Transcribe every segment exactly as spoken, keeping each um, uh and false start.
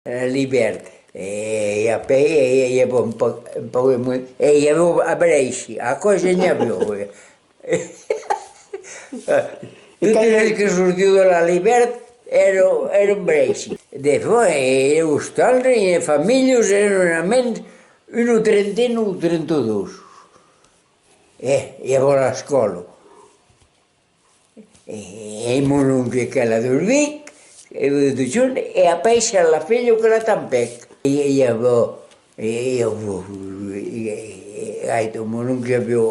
L'ivèrn, e, e apèi, e, e, e, bon, un pauc, un pauc de mon-, e i aviá a Breishi, aquò ja n'i aviá, e. Totes los que sortián de l'ivèrn èran, èran Breishi. De fach, e, e, los autres, e, familhas, èran a mens una trentena o trenta-dos. E, e aviá l'escòla. E, e mon oncle qu'èra de Vic, e de Jorn, e apèi Charles Filho qu'èra tanpèc. E, e aviá, e, e, e, e, aita, mon oncle aviá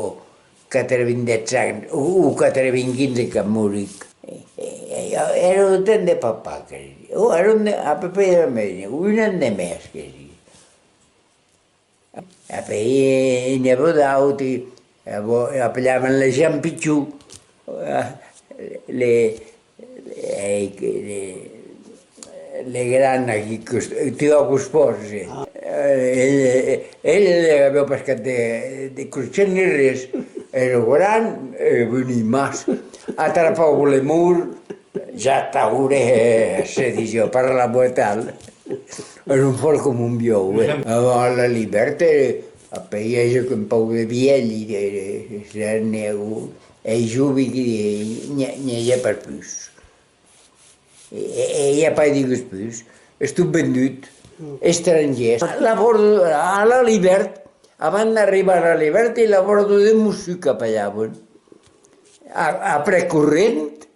quatre-vingt-dètz ans, o, o quatre-vingt-quinze quand moric. E, e, e, èra lo temps de papà, que, o èra un, a peu près de la mèina, un an de mès, que. Apèi, e, n'i aviá d'auti, e, bon, apelavan les Jean Pichou, e, le, le, le, le grand aquí, que, tu as vos pòs, e, el, el aviá pas cap de, de crochet ni res, èra grand, e veniá mas, atrapava le mur, ja t'auré, se disiá, per la boetal. Èra fòrt coma un buòu, e. A la libèrta, apèi hège qu'un pauc de vièlhi, de, de, de, e jove que n'i, n'i a pas pus. E, e, e i a pas digues pus. Es tot vendut. Estrangèrs. La bòrda, a la libèrta, avant d'arribar a la libèrta, la bòrda de Mossur qu'apelavan. A, après corrent,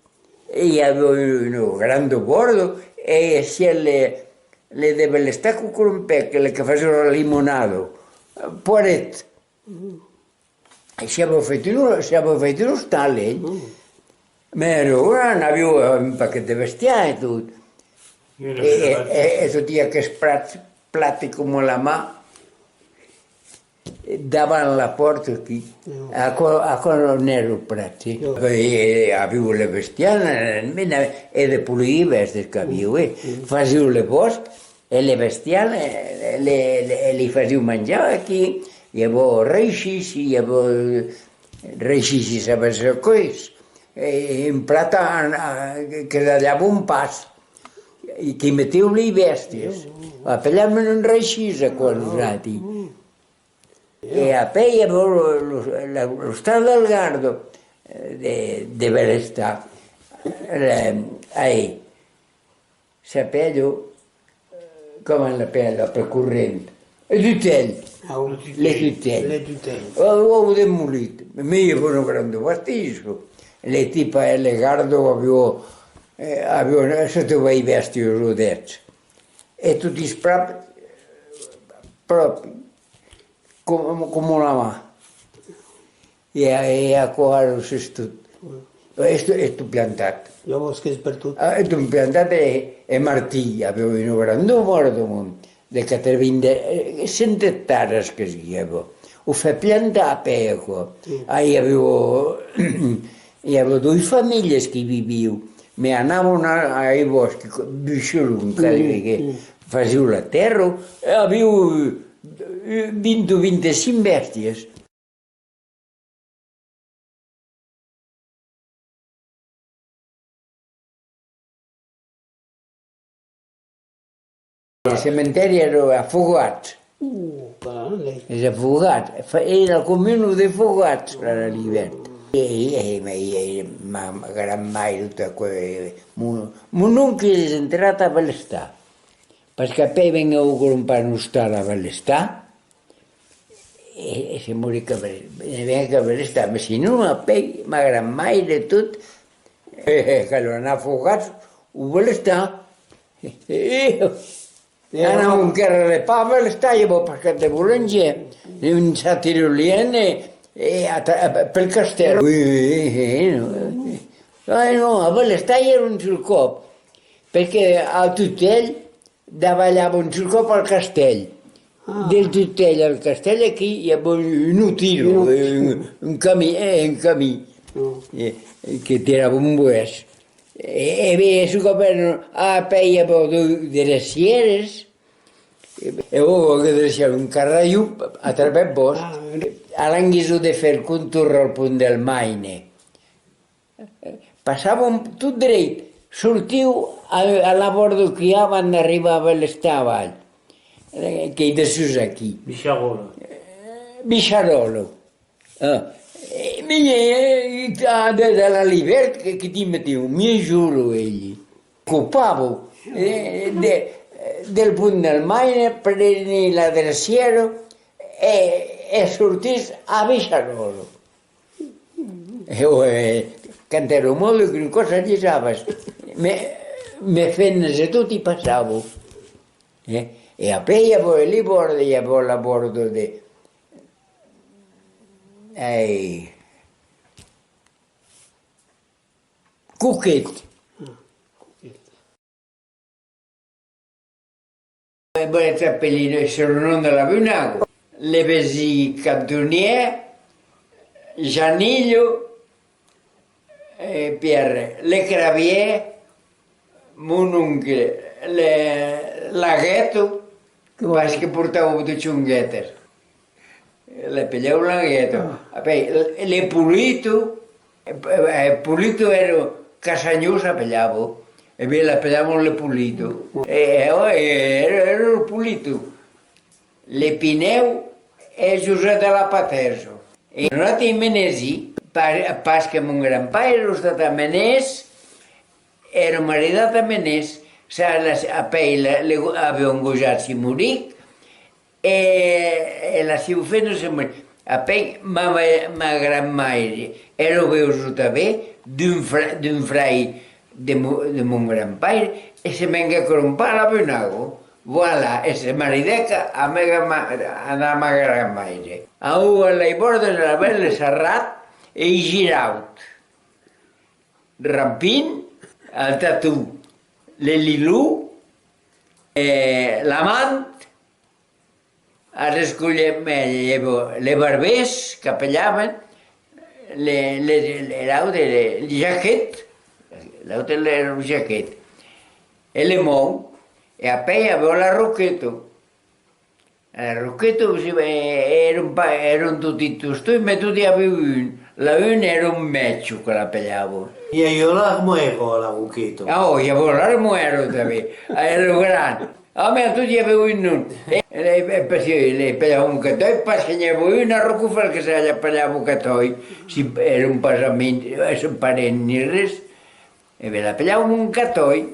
e i aviá una granda bòrda, e siá le, le de Belestar que crompèc, le que fasiá la limonada, Poiret. E s'i aviá fait un, s'i aviá fait un ostal, eh? Mès ara n'aviá un paquet de bestiar e tot. E, e, e, e tot i aqueles prats plati coma la man, davant la pòrta aquí. Aquò, aquò n'èra prat, sí. E, e aviá le bestiar, e de polir bèstias qu'aviá, eh. Fasiá le bòsc, e le bestiar, e, le, le, e li fasiá manjar aquí, i aviá raisissi, i aviá raisissi, sabes çò qu'es? E un plat a, a, que dallavan pas, e qu'i metián li bèstias. Apelavan un raisís aquò, nosati. E apèi i aviá lo, lo, la, l'ostal del Gardo, eh, de, de Belestar. Eh, ai, s'apèla, eh, coma l'apèla, per corrent? Le Tutèl. Le Tutèl. Le Tutèl. Aviá demolit. Mès i aviá una granda bastissa. Le tipa, eh, le Gardo aviá, eh, aviá sèt o uèit bèstias o dètz. E totis pròpi, pròpi, com, coma la man. E, e aquò ara es tot, es, es tot plantat. I a bòsques pertot. Ah, es tot plantat e, e Martí, aviá una granda mòrt de mont, de quatre-vints, de, eh, cent ectaras que i aviá. O fèt plantar a pè, aquò. Ah, i aviá, i aviá doas familhas que vivián, mès anavan a, a, ai bòsc, buisson, que fasián la tèrra, e avián, eh, vint o vint-e-cinc bèstias. Le cementèri èra a Fogats. Es a Fogats. Èra la comuna de Fogats, a la libèrta. E, e, e, e ma, ma grand-maire, tot aquò, e, mon, mon oncle es enterrat a Belestar. Parce qu'apèi venguèt crompar un ostal a Belestar, e, e se moric a Bel-, e venguèc a Belestar, mès sinon, apèi, ma grand-maire e tot, e, e, calèt anar a Fogats o Belestar. E, e, e anavan quèrre le pan a Belestar, i aviá pas cap de boulanger, un satirolien, e, e a, a, pel castèl. Oui, oui, oui, non. Ai, non, a Belestar i èran sul còp, perque al Tutèl, davalhavan sul còp al castèl. Del Tutèl al castèl, aquí i aviá un, un tiro, un, un camin, eh, un camin, eh, que tiravan boès. E, e ben, sul còp èran, apèi i aviá de, de drecièras, e, e o, que drecièra un carraiu a travèrs bòsc. A l'anguisa de fèr contorn al pont del Maine. Passavan tot dreit, Sortiu a, a la bòrda que i a abans d'arribar a l'estaval, eh, qu'ei dessús aquí. Bicharòla. Eh, Bicharòla. Ah. E, mès, eh, a de, de l'alivèrn que, que t'i metiu, mès jolo, elh. Copavo, eh, de, del pont del Maine, preni la drecièra e, e sortís a Bicharòla. E, eh, quand èra mòde, qualque còp sabies, me, me femnas e tot i passavo. Eh? E apèi i avó li bòrda, i avó la bòrda de, ai, Coquet. E volètz apelir sul nom de la Bunago. Le vesin Cantonièr, Janillo, e Pierre, le Cravièr, mon oncle, le, la Gueto, parce que portava de chonguetas. L'apelèu la Gueto. Ah. Apèi, le, le Polito, eh, eh, Polito èra Casanhon, s'apelava. E ben, l'apelàvem le Polito. E, e, e èra, èra lo Polito. Le Pinèu e Josèp de la Patèsa. E noati Menesi, pa-, parce que mon grand-paire èra estat a Menés, èra maridat a Menés, sa, la, apèi la, le, avián gojat, si moric, e, e la sieu femna se moric. Apèi, ma, ma, ma grand-maire èra veusa tanben d'un fra-, d'un frair de mo-, de mon grand-paire, e se venguèc crompar la Bunago. Voilà, e se maridèc a mèga ma-, a ma grand-maire. Aura, a las bòrdas, a la Bèla Sarrat e Giraut. Rampin, al Taton, le Lilon, e l'Amant, a Rescolhèt, mès, le, le Barbés, qu'apelavan, le, le, le, l'aute, le, le Jaquet, l'aute, le, lo Jaquet, e le Mou, e apèi aviá la Roqueta. La Roqueta, si, eh, èran pas, èran toti tostemps, mès toti avián un, la un èra un mècho que l'apelavan. E aviá l'armèra, la Roqueta? Ah, ò, i aviá l'armèra tanben, èra grand. Ah, mès toti avián un nom. E, e, e, parce que le pelavan Catòi, parce que n'i aviá un a Rocafòrt que se l'apelava Catòi, si èran pas amics, eh, son parents ni res, e ben l'apelavan Catòi.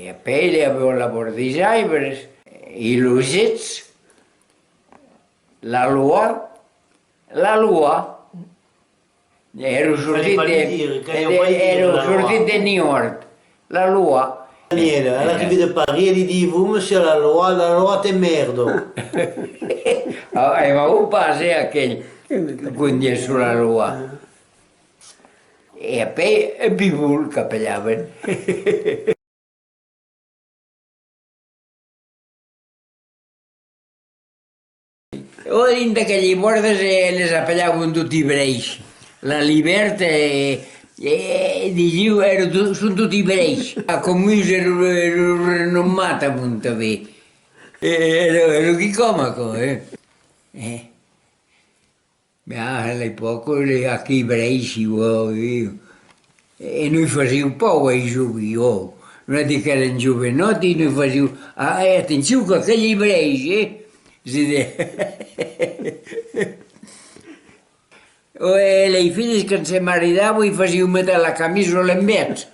E apèi le aviá la Bòrda des Aibres, e los Gets, la Loa, la Loa. Èra sortit de, èra sortit de Niort, la Loa. Daniel, à l'arrivée de Paris, elle dit, vous, monsieur la Loa, la Loa t'emmerde. Ah, e va pas, eh, aquel, que conduiá sus la Loa. E apèi, e Pibol, qu'apelavan. Ò, dins d'aquelei bòrdas, eh, les apelavan toti brèis. La Libèrta, eh, eh, disián, èra to-, son toti brèis. A Comus èra, èra renomat amont tanben. Eh, èra, èra quicòm, aquò, eh. Eh. Mès a l'epòca, le, aquí brèis, ieu, e nos fasián paur, ai jovins, ò. Noati qu'èrem jovenòti, nos fasián, ah, eh, atencion qu'aquelei brèis, eh! Se de-, ò, e lei filhas, quand se maridavan, i fasián metre la camisa a l'envèrs.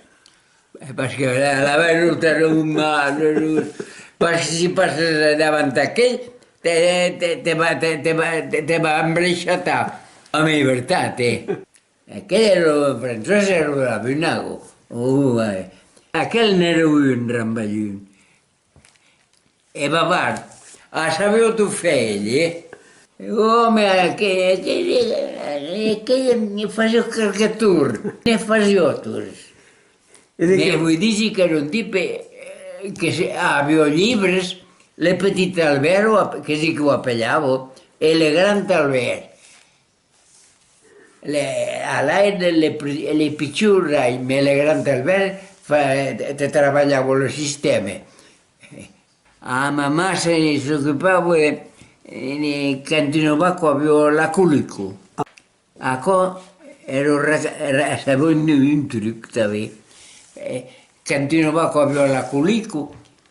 Eh, parce que la, la veu lo terror mal, lo, parce que si passes davant aquel, te, te, te va, te, te va, te, te va embreixatar. Ò, mès ei vertat, eh. Aquel èra, François èra de la Bunago. Ò, eh. Aquel n'èra un rambalhon. E bavard, a sabiá tot fèr, eh? Ò, mès aquel, aquel, aquel ne fasiá qualque torn, ne fasiá torns. E de qué? Mès voi díser qu'èra un tipe, eh, que se, aviá libres, le Petit Albert, o ap-, que si que o apelava, e le Grand Albert. Le, a l'aiga, le pri-, le pichon rai, mès le Grand Albert fa, te, te trabalhava lo sistèma. A mamà se, s'ocupava de, de, quand una vaca aviá la colica. Aquò, Èra, èra, èra un, un truc tanben. Eh, quand una vaca aviá la colica,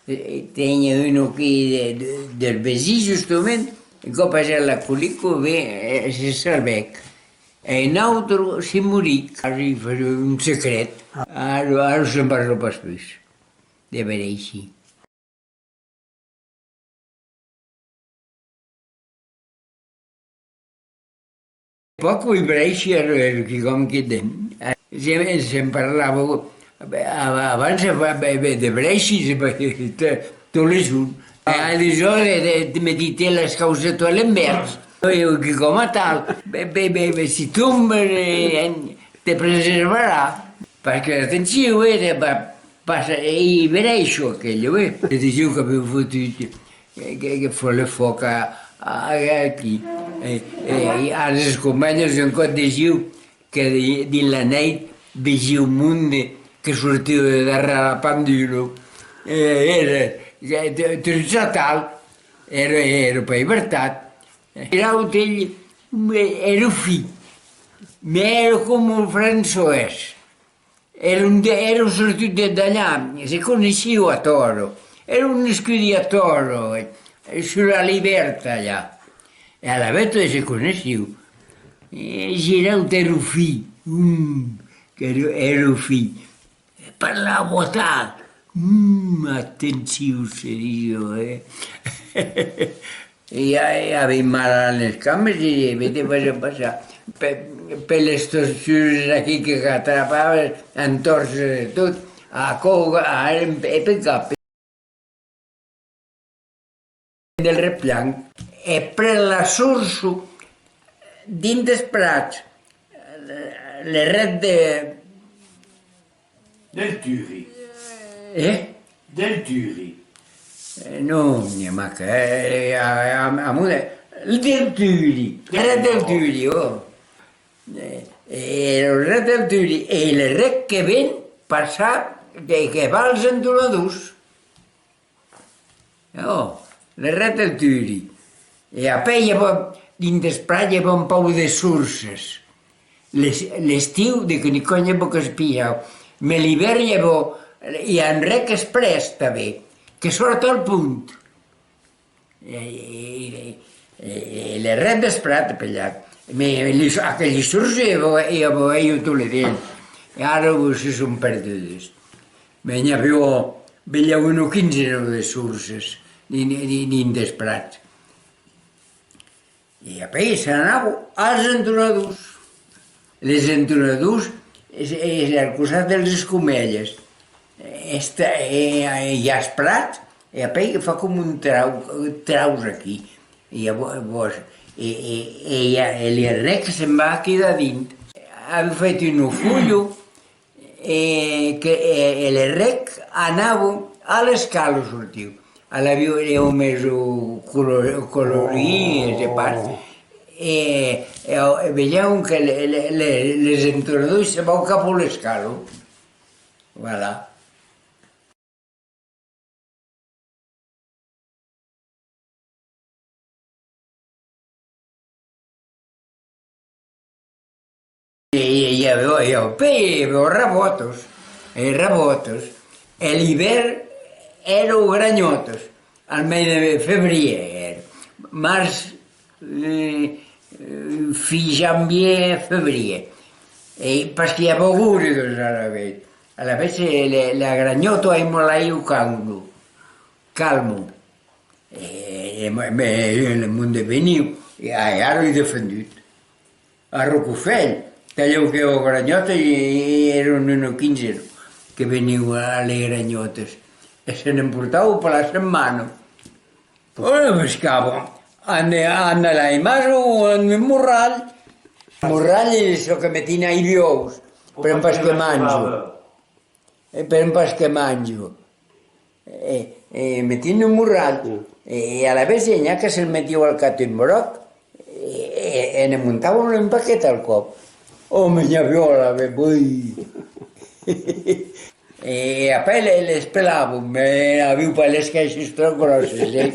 eh, tenia un aquí de, de, del vesin, justament, un còp aguèt la colica, ben, eh, se salvèc. E un autre se moric, ara i fasiá un secret, ara, ara se'n parla pas pus, de veire aicí. Pauc, i brèishi èra, èra quicòm que de, eh, se, se'n parlava, a, abans se fa, be, be, de brèishi, se fa, to-, tot le jorn. A, aleshores, de, de, me dite las causas tot a l'envèrs. E quicòm atal, be, be, be, be, si tombes, eh, te preservarà. Perque, atencion, eh, de, ba, Passa, e i brèishi aquello, eh. E disiu qu'aviu fotut, eh, que, que fo le fòc a, a, aquí. E, e, e a las escomenhas un còp disiu que di-, dins la nèit vesiu monde que sortiu de darrèr la pendula. E èra, e, de, de, atal, èra, èra pas vertat. Èra autel, èra fi, mès èra coma Françoès. Èra un de, èra sortit de d'alà, se coneissiu a Tòro. Èra un escudi a Tòro, eh, sus la Libèrta, alà. E alavetz se coneissiu. E Giraud èra fi, mm, qu'èra, èra fi. E parlava atal, mm, atenciu, se disiá, eh. E a, e avèi mal a les cambes e me te fasiá passar pe, per les torçures aquí que atrapaves, entòrces e tot, aquò, a, e, e per cap. Del Replan, e pren la sorsa dins dels prats, le, le ret de, Del Turi. Eh? Del Turi. Eh, non, n'i a mai que, eh, a, a, a mon, el Del Turi. Era Del Turi, oh. Eh, e lo ret Del Turi, e le ret que ven passar, que, que va als entonadors. Ò, le ret Del Turi. E apèi i aviá, dins dels prats i aviá un pauc de sorses. L'es-, l'estiu, de que ni cònhe pas que espirau. Mès l'ivèrn i aviá, i a un rec exprès tanben, que sòrt al pont. E, e, e, e le ret dels prats, per allà. Mès li, aqueli sorses i aviá, i aviá tot le temps. E ara se son perdudes. Mès n'i aviá, belèu una quinzena de sorses dins, dins, dins dels prats. E apèi se n'anava als entonadors. Les entonadors es, es al costat dels escomelhas. Esta, e, e i a els prats, e apèi fa coma un trau, traus aquí. E, e, e, e, e le rec se'n va aquí dedins. Aviu fait una folha, e que, e, e le rec anava a l'escala, sortiu. A la viu, e o meso colo-, colorir, e se pas. E, e, e vejam que le, le, le, les entonadors se van cap a l'escala. Voilà. E, e, e, e, e, e, e, rabòtas, e rabòtas. E l'ivèrn èra granhòtas, al mes de febrièr, èra. Març, eh, eh, fin janvièr, febrièr. E parce que i a bogordes alavetz. Alavetz, eh, le, la granhòta aima l'aiga calma. Calma. E, e, me, me, le monde veniu, e, e ara ei defendut. A Ròcafuèlh, talèu que o granhòta, e, e èran una quinzena que veniu a les granhòtas, e se n'emportavan per la setmana. Ò, pescavan, amb, amb de l'aimaç o amb un morral. Morral es çò que metin ai buòus, per pas que mangen. E per pas que mangen. E, e metin un morral. E, e alavetz n'i a que se'l metiu al cap d'un bròc, e, e, e ne montavan un paquet al còp. Ò, mès n'i aviá alavetz, boi! E apèi le, les pelavan, mès aviu pas les caisses tròp gròsses, eh?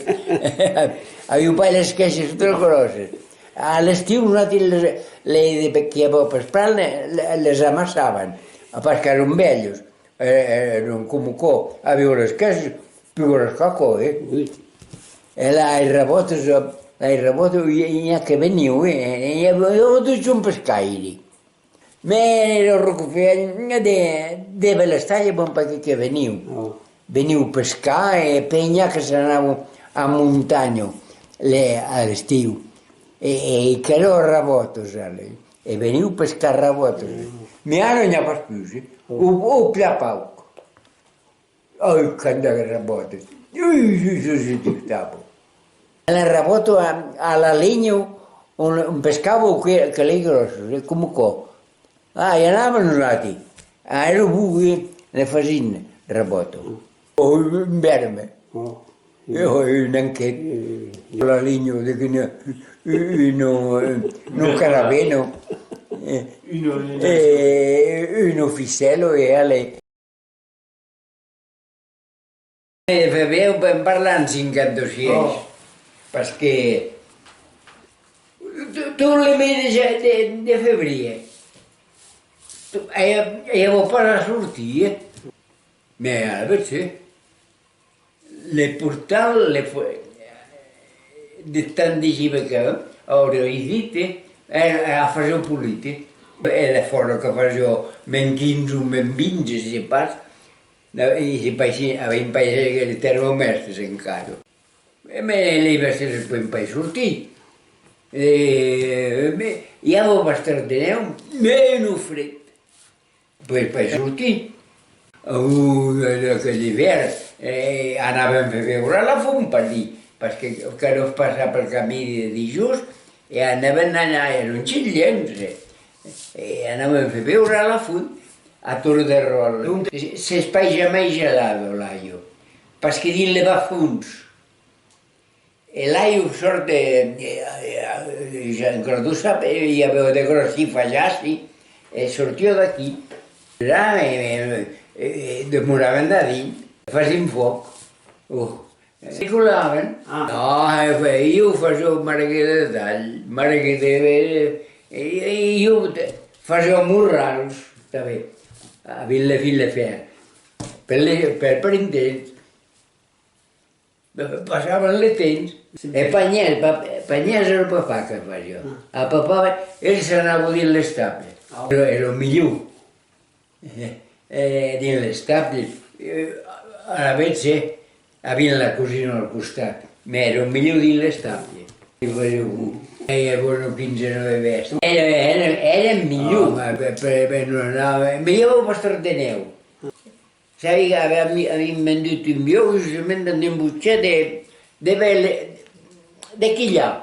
Aviu pas les caisses tròp gròsses. A l'estiu, nosati les, les de, que i aviá pels prats, le, le, les amassàvem, a pas qu'èran bèlhos, e, èran coma aquò, avián les caissas pus gròssas qu'aquò, eh? Oui. E las rabòtas, las rabòtas, i, i a que venián, eh? I aviá, i aviá totjorn pescaire. Mès lo Ròcafuèlh, de, de Belestalha, bon, pas que, que veniu. Oh. Veniu pescar e penja que s'anavan a montanha le, a l'estiu. E, e qu'èra rabòtas, ale. E veniu pescar rabòtas. Mm. Mès ara n'i a pas pus, eh. Oh. O, o plan pauc. Ai, quant de rabòtas! Ui, ui, ui, ui, ui, ui. La rabòta a, a la linha on, on pescava que, que les gròsses, eh, coma aquò. Ah, i anàvem nosati. Ah, èra bon, eh, le fasiam, rabòta. Oh, un vèrme. Oh. E, oh, un anquet. Eh, la linha de quina, una, una carabena. Eh, una, una, eh, una ficèla e ale. E febrièr, ben parlant, cinquanta-sièis, oh, parce que to-, tot le mes de, de, de febrièr, to-, i a, i aviá pas a sortir, eh. Mès alavetz, eh, le portal, le fo-, de tant de givecas, auriái dit, eh, a, a fasiá polit, eh. E le fòra que fasiá mens quinze o mens vint, je sais pas, e se paissi, avèm pas le termomèstre encara. E mès les bèstias ne podián pas sortir. E, mès, i aviá bastant de nèu, mès un fred. Podián pas sortir. O, aquel ivèrn, e, anàvem fer beure a la font, per dire, parce que, que nos passar pel camin de Dijós, e anàvem anar, èran chilians, e, e anàvem fer beure a la font, a Torre de Ròl. Se, s'es pas jamai gelada, l'aiga, parce que dins le bas fons, e l'aiga sòrt de, de, de, Jean-Claude o sap, e i aviá de gròssi fajassi, e sortiá d'aquí. Là, e, e, e demoràvem dedins, fasiam fòc. Oh. Se colavan. Ah. Non, e, e ieu fasiá margue de talh, margue de, e, e ieu te-, fasiá morrals, tanben, a vint le fil de fèr. Per le, per, per entendre. Passavan le temps. E panhèr, pa-, panhèr èra papà que fasiá. Ah. A papà, el s'anava dins l'estable. Ah. Èra, èra milhor. E, e dins l'estable, e, alavetz, e, aviam la cosina al costat, mès èra milhor dins l'estable. E, e, e, bueno, quinze nòu bèstias. Èra, èra, èra milhor. Ah, mès, ben, ben, ben, non, non, mès i aviá pas tròp de nèu. Sabi qu'avèm, avèm vendut un buòu justament dins un bochet de, de, de, de quilhar.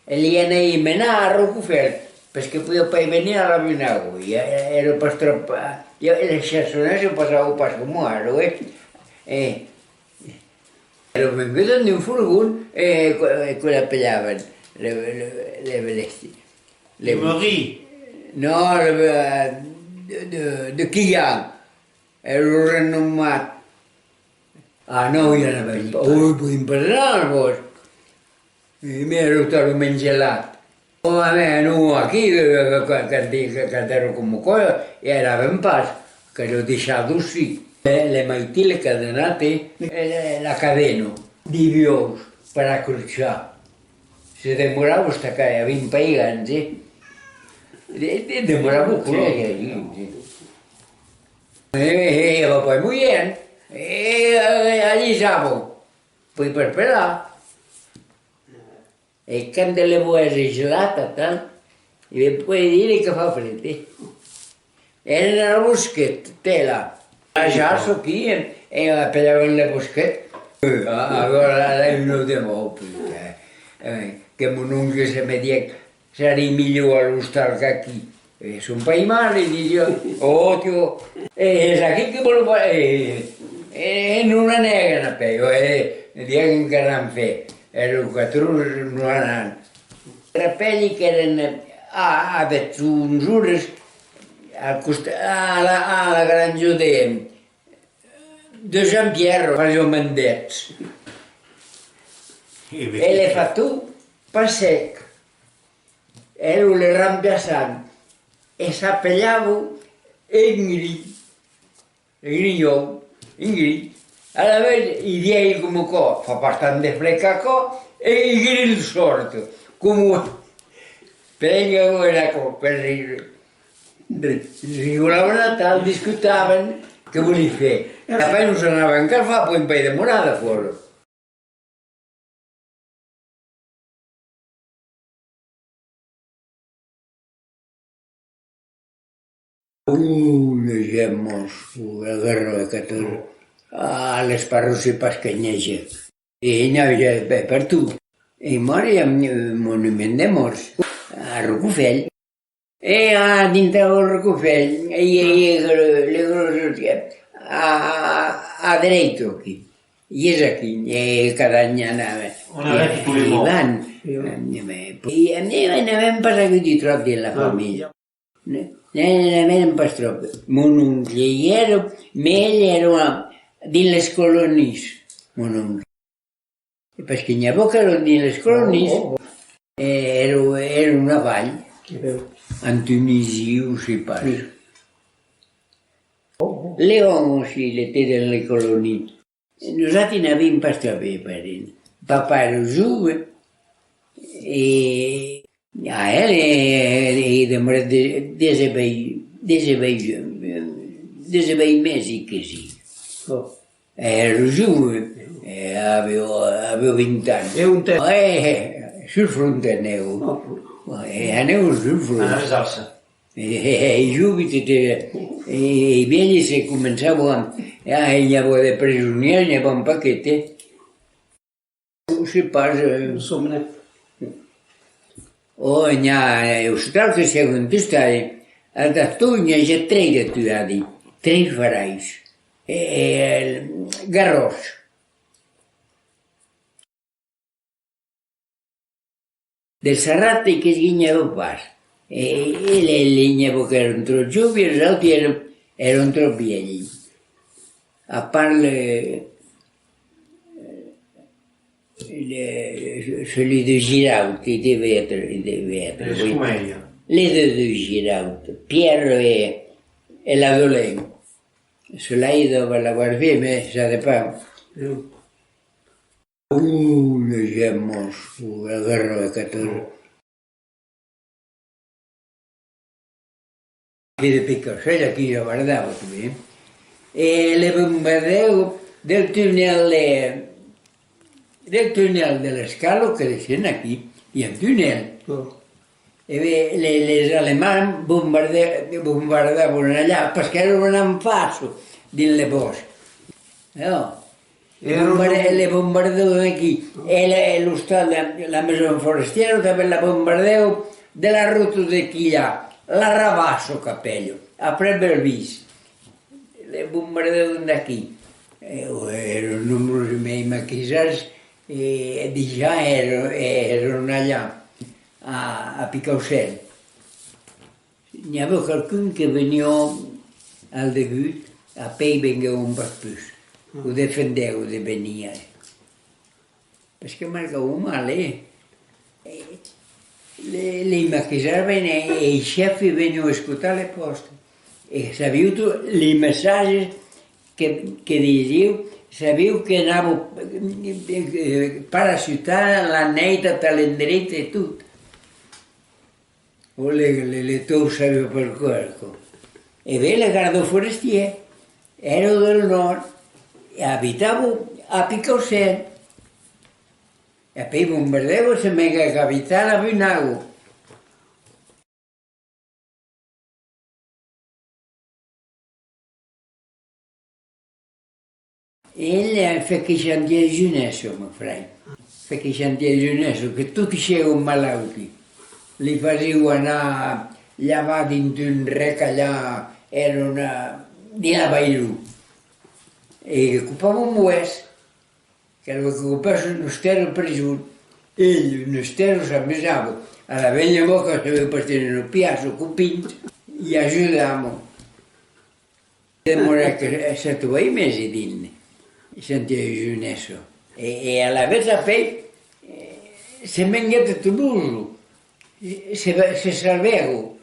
E li anèi menar a Ròcafuèlh, parce que podiá pas venir a la Bunaga, i a-, èra pas tròp, i a-, le Chersonèse passava pas coma ara, eh? E, èra vengut dins un furgon, e, co-, e que l'apelavan, le, le, le, le, le, le Marie. Non, le, de, de, de Quilhan. Èra renomat. Ah, non, i anava pas. Oi, podiam pas anar al bòsc. E mès èra talament gelat. Ò, a mès, non, aquí, eh, quand, quand, quand èra coma aquò, i anàvem pas, qu'èra daissat aussi. Le, le maitin, le cadenat, eh, la cadena, de buòus per acrochar. Se demorava estacat, avèm pas gants, eh. De, de, demorava color, eh, eh. E, e, e, va pas moian, e, e, alisava, poi per pelar. E quand le boès es gelat, atal, e poi dire que fa fred, eh. Èran a la Bosquet, tela. A Jasso aquí, e, e apelavan le Bosquet. E, a, agora la, la, un de mòu, puta, eh. E, que mon oncle se me dièc, Serí milhor a l'ostal qu'aquí. E son pas mal, e disiá, ò, tio, e es aquí que vòl pas, e, e, e non la nègan a pèi, e, e diguèron qu'anam fèr, e lo quatre oras non anam. Rapèli qu'èran a, a dètz onze oras, al costat, a la, a la granja de, de Jean-Pierre, fasiá mens dètz. E le factor passèc. Èra le remplaçant e s'apelava Ingrid, le grinhòl, Ingrid. Alavetz, i dièi coma aquò, fa pas tant de freg qu'aquò, e Ingrid sòrt, coma, per enganar aquò, per rire. Ri-, rigolavan atal, discutavan, que voliá fèr. E après nos anavan cal far, pòdem pas demorar defòra. Oh, neigèt mòrts, la guèrra de catorze. Ah, les parròs, sai pas que neige. E neige per, pertot. E mòrt, i a un monument de mòrts a Rocafèl. E a dintre del Rocafèl, e i a, i a le, le gròs, a, a, a dreita aquí. I es aquí, e cada an anava. On avait tous les morts. E van, e, e, e n'avèm pas agut tròp dins la familha. Ne, ne, n'avèm pas tròp. Mon oncle i èra, mès el èra dins les colonias, mon oncle. Parce que n'i avó qu'èran dins les colonias, e èra, èra una valh, en Tunisie o sai pas. Leon aussi, il était dans les colonies. Nosati n'avim pas tròp de parents. Papà èra jove, e a el, e, e demorèt de, dètz-e-uèch, dètz-e-uèch, dètz-e-uèch mesi que si. Èra jove, e aviá, aviá vint ans. E ont èra? E, sul front anèu. E anèu sul front. E, e, e jove, e, e, e vièlhs se començavan a, e, n'i avó de presonièrs, n'i avó un paquet, e. Sai pas, e. Ò, n'i a, e, l'ostau que se contestava, a Tastolh n'i a ja tres de tuadi, tres fraires, e, e, Garròs. De Sarrate que n'i avó pas. E, e le, le n'i avó qu'èran tròp joves, e los auti èran, èran tròp vièlhs. A part le, le, celui de Giraud, il devait être, il devait être, oui. Les deux de Giraud, Pierre et, et Ladolin. Cela, il doit l'avoir fait, mais ça dépend. Uh, neigèt mòrts, la guèrra de catorze. Aquí de Picaucèl, aquí ja guardava tanben. E le bombardèu del tunèl de, del tunèl de l'Escala que descend aquí, i a un tunèl. E ben, le, les Alemands bombarde-, bombardavan allà, parce qu'èran en fàcia dins le bòsc. Ò. E bombarde-, le bombardèu d'aquí. E le, e l'ostal de la Maison Forestière, tanben la bombardèu de la rota de Quilhà, la Rabassa qu'apèlan, après Belvís. Le bombardèu d'aquí. E, èran nombroses, mei maquisards, e dejà èran, èran allà, a, a Picaucèl. N'i avó qualqu'un que veniá al debut, apèi venguèron pas pus. O defendèron de venir. Parce que marcavan mal, eh? E le, les maquisards venián, e, e chèfs venián escotar le pòste. E sabián tot les messatges que, que disián, sabián que anavan, eh, eh, parachutar la nèit a tal endrech e tot. O le, le, le tòu sabiá per qué, aquò. E ben, le garda forestièr, èra del nòrd, e abitava a Picaucèl. E apèi bombardèva, se meguèc abitar a Bunago. El, eh, fèc chantièr de jeunesse, mon fraire. Fèc chantièr de jeunesse, que toti siègon malauti. Li fasián anar lavar dins un rec allà, èra una, dins la Bailon. E copavan boès. Qu'èra que copèsse un ostèl o preson. E un ostèl s'amusava. A la velha mòca se veu pas tenir una piaça, copins, i ajudavan. Demorèc sèt o uèit mesi dins, chantièr de jeunesse. E, e alavetz apèi, eh, se venguèt a Tolosa. se, se salvègo,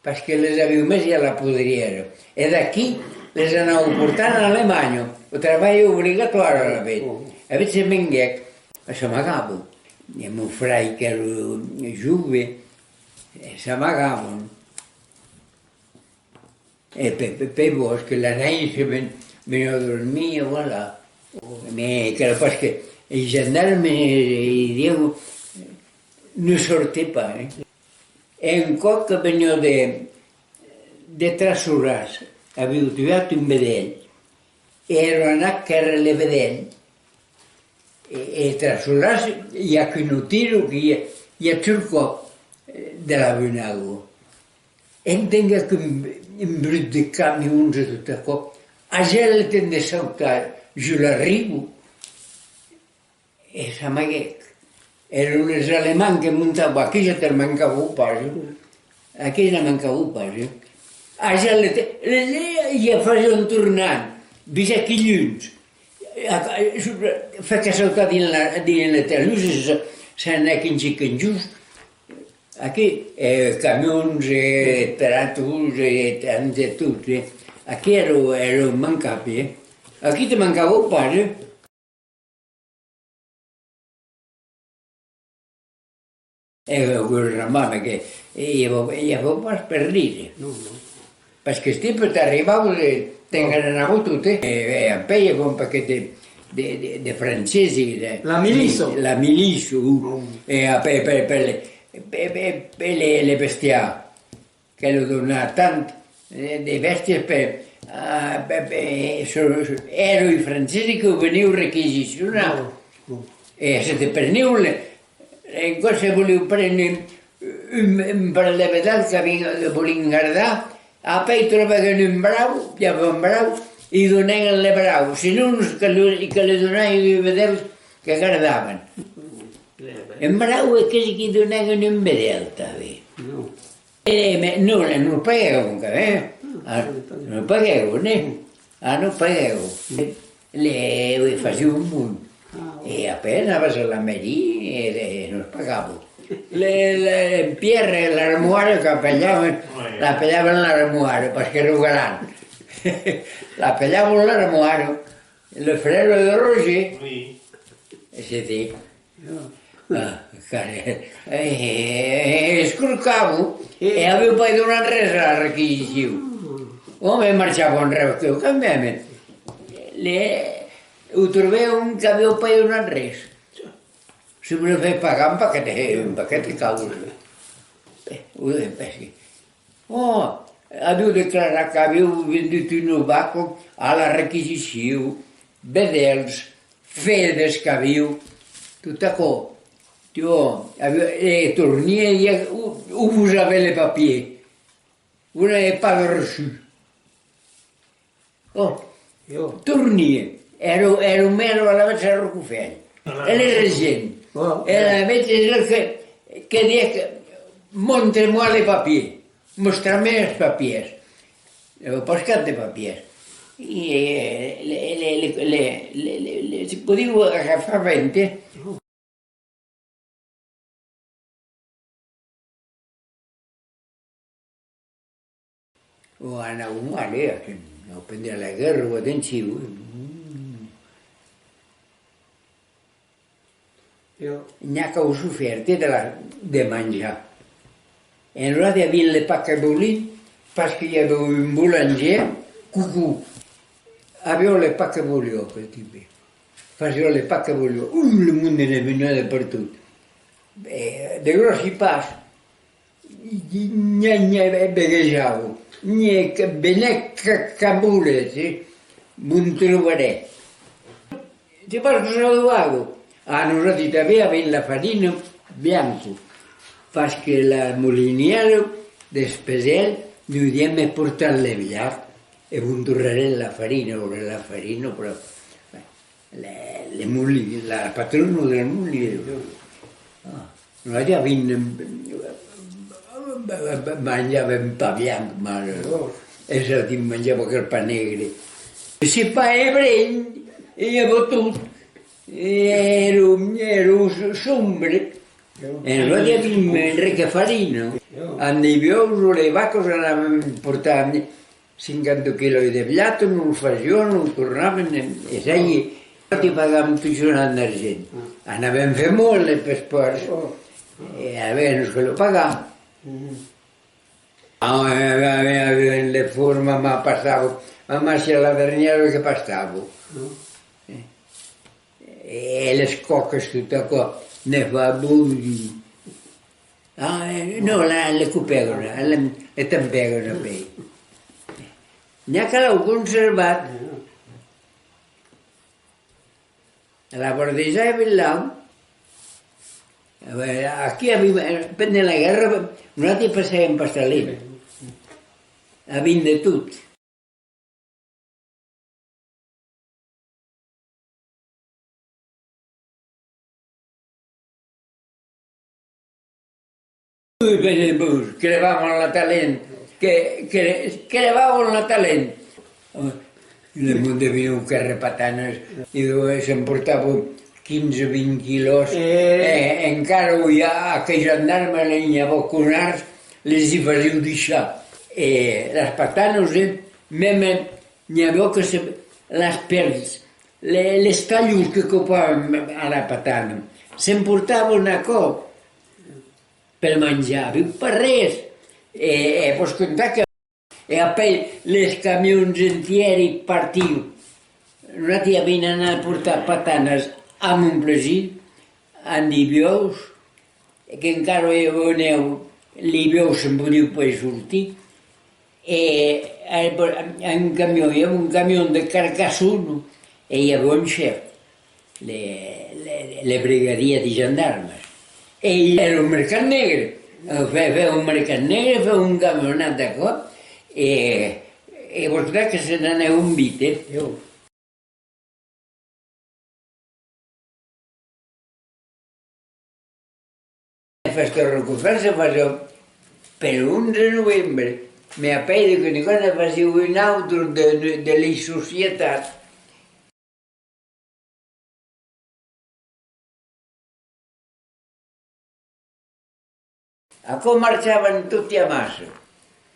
parce que les aviu mesi a la podrièra. E d'aquí les anau portant a Alemanha, au trabalh obligatòri alavetz. E alavetz se venguèc, e s'amagava. E mon frair qu'èra jove, e s'amagava. E pe, pe, pe vos que la nuèit se ven, veniá dormir, e voilà. Mais qu'èra pas que, e gendarmes, e, e dieu, ne sortez pas, hein. E un còp que veniá de, de Trasolàs, aviu tuat un vedèl, e èra anat quèrre le vedèl, e, e Trasolàs, i a qu'una tira que i a, i a sul còp, eh, de la Bunago. Entenguèc un, un brut de camions e tot aquò. Agèc le temps de sautar jos la riba e s'amaguèc. Èran les Alemands que montavan, aquí ja te'l mancavan pas, eh? Aquí ne mancavan pas, eh? Agèc le temps, le, le, i a fasián tornar, visa quilhuns. A, a, fèc sautar dins la, dins le talús, se, se n'anèc un chic en just. Aquí, eh, camions, e tractors, e tant de tot, eh. Aquí èra, èra mancable, eh. Aquí te mancava pas, eh. E lo gouvernement, que, e, e, e pas per dire. Non, non. Parce que esti pòt arribar, eh, t'enganar tot, eh. E, e après, i aviá un paquet de, de, de, de francesi, de, la miliça. La miliça, e après, per, per, per, per, per le, le bestiar, que lo dona tant, eh, de bèstias per, ah, per, per, so, so, èra un francesi que veniu requisicionar. E se te preniu le, E quand se voliu prene un, un parelh de vedèls que volian gardar, apèi trobèron un brau, i aviá un brau, i donèron le brau, senon que li, que li donèron un vedèl que gardavan. Un brau e que li donèron un vedèl tanben. E, me, non, nos paguèron, eh? Ah, nos paguèron, eh? Ah, nos paguèron. Le, le fasiá un bon. E après anavas a la mairie e, e nos pagava. Le, le, en Pierre, l'armoire qu'apelavan, l'apelavan l'armoire, parce que èra grand. L'apelavan l'armoire. Le frère de Roger. Oui. E c'était Ah, car, eh, escorcavo, e aviu pas donat res a la requisicion. Òme, marchava un rèu, quand même. Le, o trobèron qu'aviu pas donat res. Se me fèc pagar un paquet, un paquet de causa. Eh, o de, eh, sí. Ò, aviu declarat qu'aviu vendut una vaca a la requisicion, vedèls, fedas qu'aviu, tot aquò. Tiò, aviu, e tornié, o, o vous avez les papiers? Vous n'avez pas reçu. Ò, tornié. Èra, èra mèra alavetz a Rocafèl. E le regent. E alavetz es el que, que dièc, montre-moi les papiers. Mòstra-me es papièrs. E pas cap de papièrs. E, le, le, se podiu agafar vente. O anava mal, eh, aquí. Pendent la guèrra, o atenciu, eh. N'i a qu'an sofèrt de la, de manjar. E nosaltres aviam le pan que voliam, parce que i aviá un boulanger, Cocó. Aviá le pan que voliá, aquel tipe. Fasiá le pan que voliá. Ui, le monde ne veniá de pertot. E de gròssi pans. Nhe, nhe, beguejava. Nhe, que venèc que, que volètz, eh? Vous trobarez. Te vas que se lo vago. A nosati tanben avèm la farina blanca, parce que la molinièra d'Espesèl nos dièm: me portatz le blat e vos tornarem la farina, o la farina, però, le, le molin, la patrona del molin. Ah. Nosaltres avèm, manjàvem pan blanc, mas, e se manjava aquel pan negre. Se pan e bren, e i aviá tot. E èra, èra sombre. E nosati aviam res que farina. Amb de buòus o de vacas anàvem portar cinquanta quilòs de blat, nos fasián, nos tornavan, e, e ça y est. Nosati pagàvem totjorn en argent. Anàvem far mòle pels pòrcs. E avèm nos que lo pagar. Ah, eh, eh, eh, eh, le forn, mamà passava, mamà siá la dernièra que passava. E les còcas, tot aquò, ne fa bullir. Ah, eh, non, la, le copèron, le, le tempèron pèi. N'i a que l'an conservat. A la Bòrda de Jaives, là, eh, aquí aviam, eh, pendent la guèrra, nosati passàvem pas talent. Aviam de tot. Ui, ben, ben, crebavan la talent, que, que, crebavan la talent. Le monde veniá quèrre patanas, e, eh, s'emportavan quinze, vint quilòs. E encara uèi, aqueles gendarmes, n'i avó conards, les i fasián daissar. E las patanas, eh, mème n'i avó que se, las pèls, le, les talhons que copavan a la patana, s'emportavan aquò per manjar, avián pas res. E, e vòs contar que, e apèi les camions entièri partián. Nosati aviam anat portar patanas a Montplaisir, amb de buòus, e qu'encara i avó nèu, li buòus se'n podián pas sortir, e, e, un camion, i avó un camion de Carcassona, e i avó un chèf, le, le, le brigadièr de gendarmes. E i èra un mercat negre, fè, fè un mercat negre, fè un camionat d'aquò, e, e vòs creire que se n'anèron vite, eh. La fèsta Rocafèl se fasiá per onze novembre, mès apèi de qualque còp ne fasián una autra de, de, de las societats. Aquò marchavan toti amassa.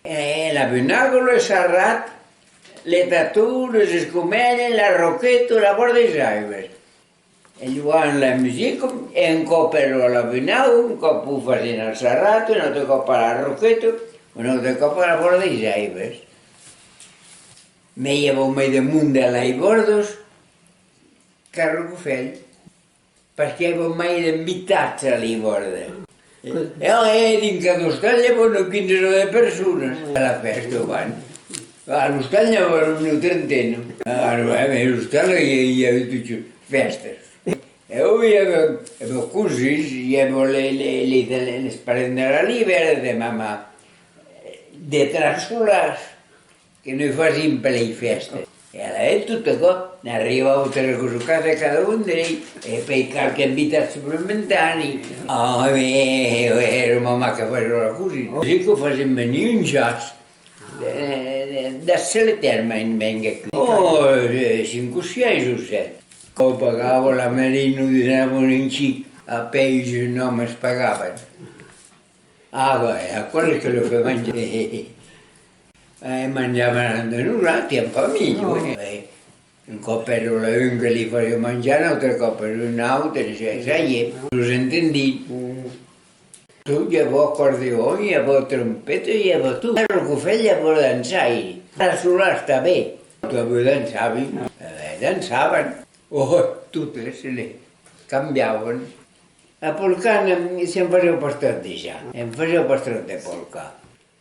E la Bunaga, le Sarrat, le Tató, les Escomèles, la Roqueta, la Bòrda de Jaives. E jogavan la musica, e un còp èra a la Bunaga, un còp o fasián al Sarrat, un autre còp a la Roqueta, un autre còp a la Bòrda de Jaives. Mès i avó mai de monde a las Bòrdas qu'a Rocafèl. Perque i avó mai d'invitats a las Bòrdas. E, e dins cada ostal i avó una quinzena de personas a la fèsta, van. A l'ostal n'i avó una trentena. A, a, a l'ostal i, i avó totjorn fèstas. E i avó, i avó cosins, i avó le, le, le, le, les parents de la Libèra, de mamà, de Trassolàs. Que ne fasián per las fèstas. E alavetz tot aquò, n'arribava tres o quatre cada un d'elei, e pèi qualque invitat suplementari. Ah, mès, èra mamà que fasiá la cosina. Cossí que fasián venir un jas de, de, de Seletèrme, en venguèc. Oh, eh, cinc o sièis o sèt. Quò pagava la merina, dinavan un chic, apèi un òme es pagavan. Ah, ben, aquò es que lo fè manjar. E manjavan de nosati, en familha, eh. Un còp èra un que li fasiá manjar, un autre còp èra un autre, ça, ça y est, nos entendíem. Tot, i avó acordeon, i avó trompeta, i avó tot. A Rocafèl i avó dançaire. A Solàs tanben. Tot avó dançavan, eh, dançavan. Oh, totes se les cambiavan. La polca, ne, se'n fasiá pas tròp dejà. Se'n fasiá pas tròp de polca.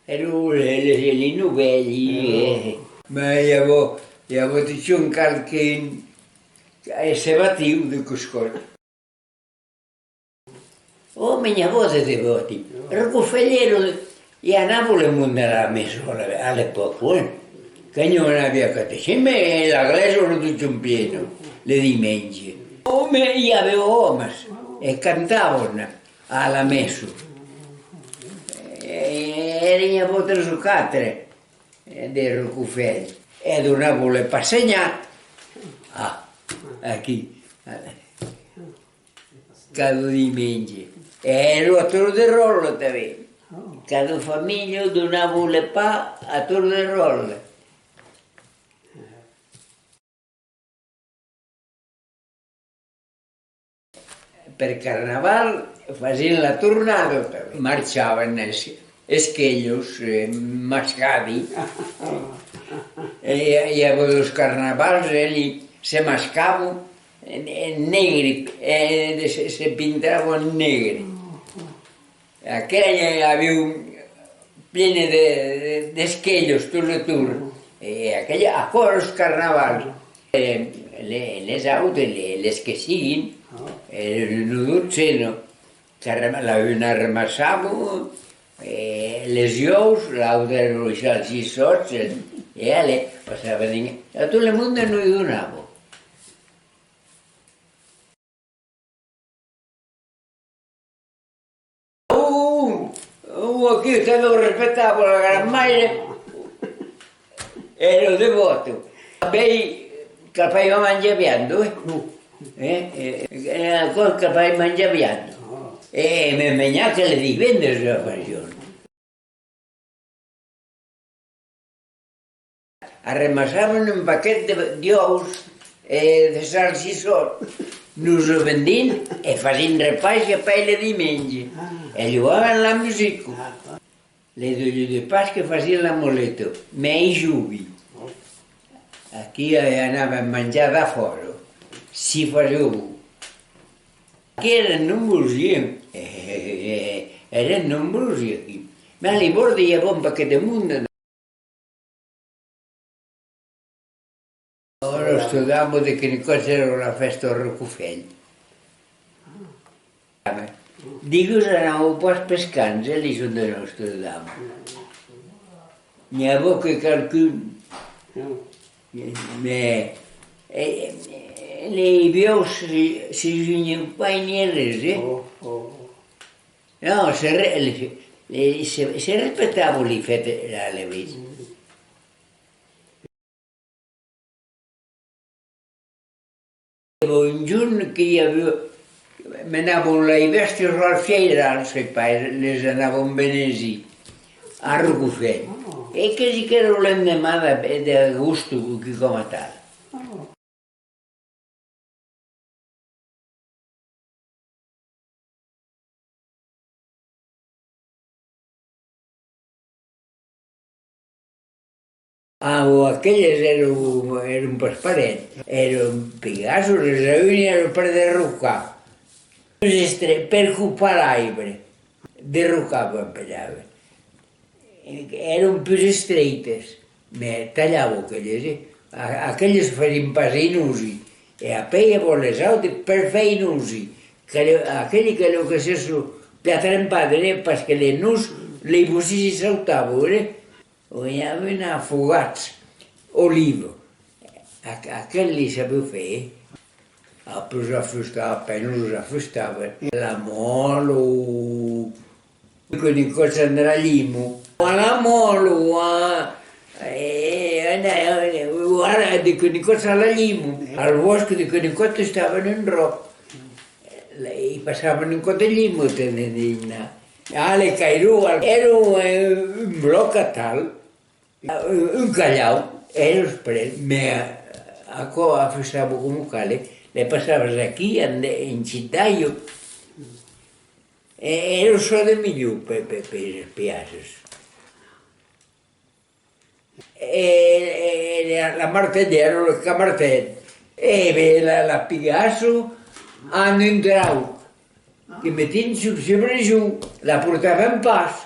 Èra le, le, le novèli, eh. Mès i avó, i avó totjorn qualqu'un, eh, se batiá de quauques còps. Oh, mès n'i avó de debòti. Rocafèl èra, i anava le monde a la messa a la, a l'epòca, eh. Que n'i aviá catechisme, e la glèisa èra totjorn plena, le dimenge. Oh, mès i aviá òmes, e cantavan a la messa. E, e n'i avó tres o quatre, eh, de Rocafèl. E donava le passenhat. Ah, aquí. Cada dimenge. E èra a torn de ròtle tanben. Cada familha donava le pan a torn de ròtle. Per Carnaval fasián la tornada tanben. Marchavan es, esquelhos, eh, mascadi. E i, i aviá los carnavals, eli se mascavan en, en negre, eh, de, se, se pintavan en negre. Aquela aviá plena de, de, d'esquelhos tot le torn. E aquela, aquò èra los carnavals. E le, les autes, le, les que siguin, e una dotzena, que arrem-, la una arremassava, e les uòus, l'autra èra los salsissòts, e, e ale, passava dins, a tot le monde nos donava. Uh, uh, aquí te lo respectava la gran maire. Èra devòta. Pèi, que faiva manjar vianda, eh? Eh, eh, eh, aquò que fai manjar vianda. E me menjar que le divendres la fasián. Arremassavan un paquet de, d'uòus e de salsissòt, nos o vendián e fasián repais e apèi le dimenge, e lhogàvem la musica. Le dilhèu de Pasca fasián la moleta, mès i jovi. Aquí, eh, anàvem manjar defòra, si fasiá bon. Aquí èran nombrosi, eh? Eh, eh, eh, eh, èran nombrosi aquí. Mès a Libòrd i aviá un paquet de monde. Nòstra Dama de Quenicòts èra la fèsta a Rocafèl. Digus anava pas pels camps, eh, li son de Nòstra Dama. N'i aviá que qualqu'un. Mès, eh, eh, li vièlhs si, si junhián pas ni res, eh? Non, se re-, le, le, se, se respectava li fèstas, la, le vés. Un jorn que i aviá, menavan las bèstias al fieiral, sai pas, les anavan benesir a Rocafèl. E quasi qu'èra l'endeman de, d'agost o quicòm atal. Ah, o aqueles èran, èran pas parents, èran pigassos, les a un èra per derrocar. Los estre-, per copar l'aibre, derrocavan, apelavan. Èran pus estreites, mès talhavan aqueles, eh? A-, aqueles fasián pas inosi, e apèi i aviá les autres per far inosi, que le, aqueli que lo que se so plan trempat, eh, parce que le nos, li bocins i sautavan, eh? O i aviá un afogat, oliva, a-, aquel li sabiá far, eh? Après afustar, a penas afustava. La mòla, o de Quenicòts a la Lima. A la mòla, o a, eh, eh, o ara de Quenicòts a la Lima. Al bòsc de Quenicòts estavan un ròc. I passavan un còp de Lima, te ne dic, na. Ah, le Cairó, èra, eh, un blòc atal. Un calhau, èra pres, mès aquò afustava coma cale, le passavas aquí, en, en chitaio, e èra çò de milhor per, per, per pigassos. E, e, e la, la martelhèra, le camartèl, e ben, la, la pigassa, an un trauc. Que metián sus, sus le brejol, la portavan pas.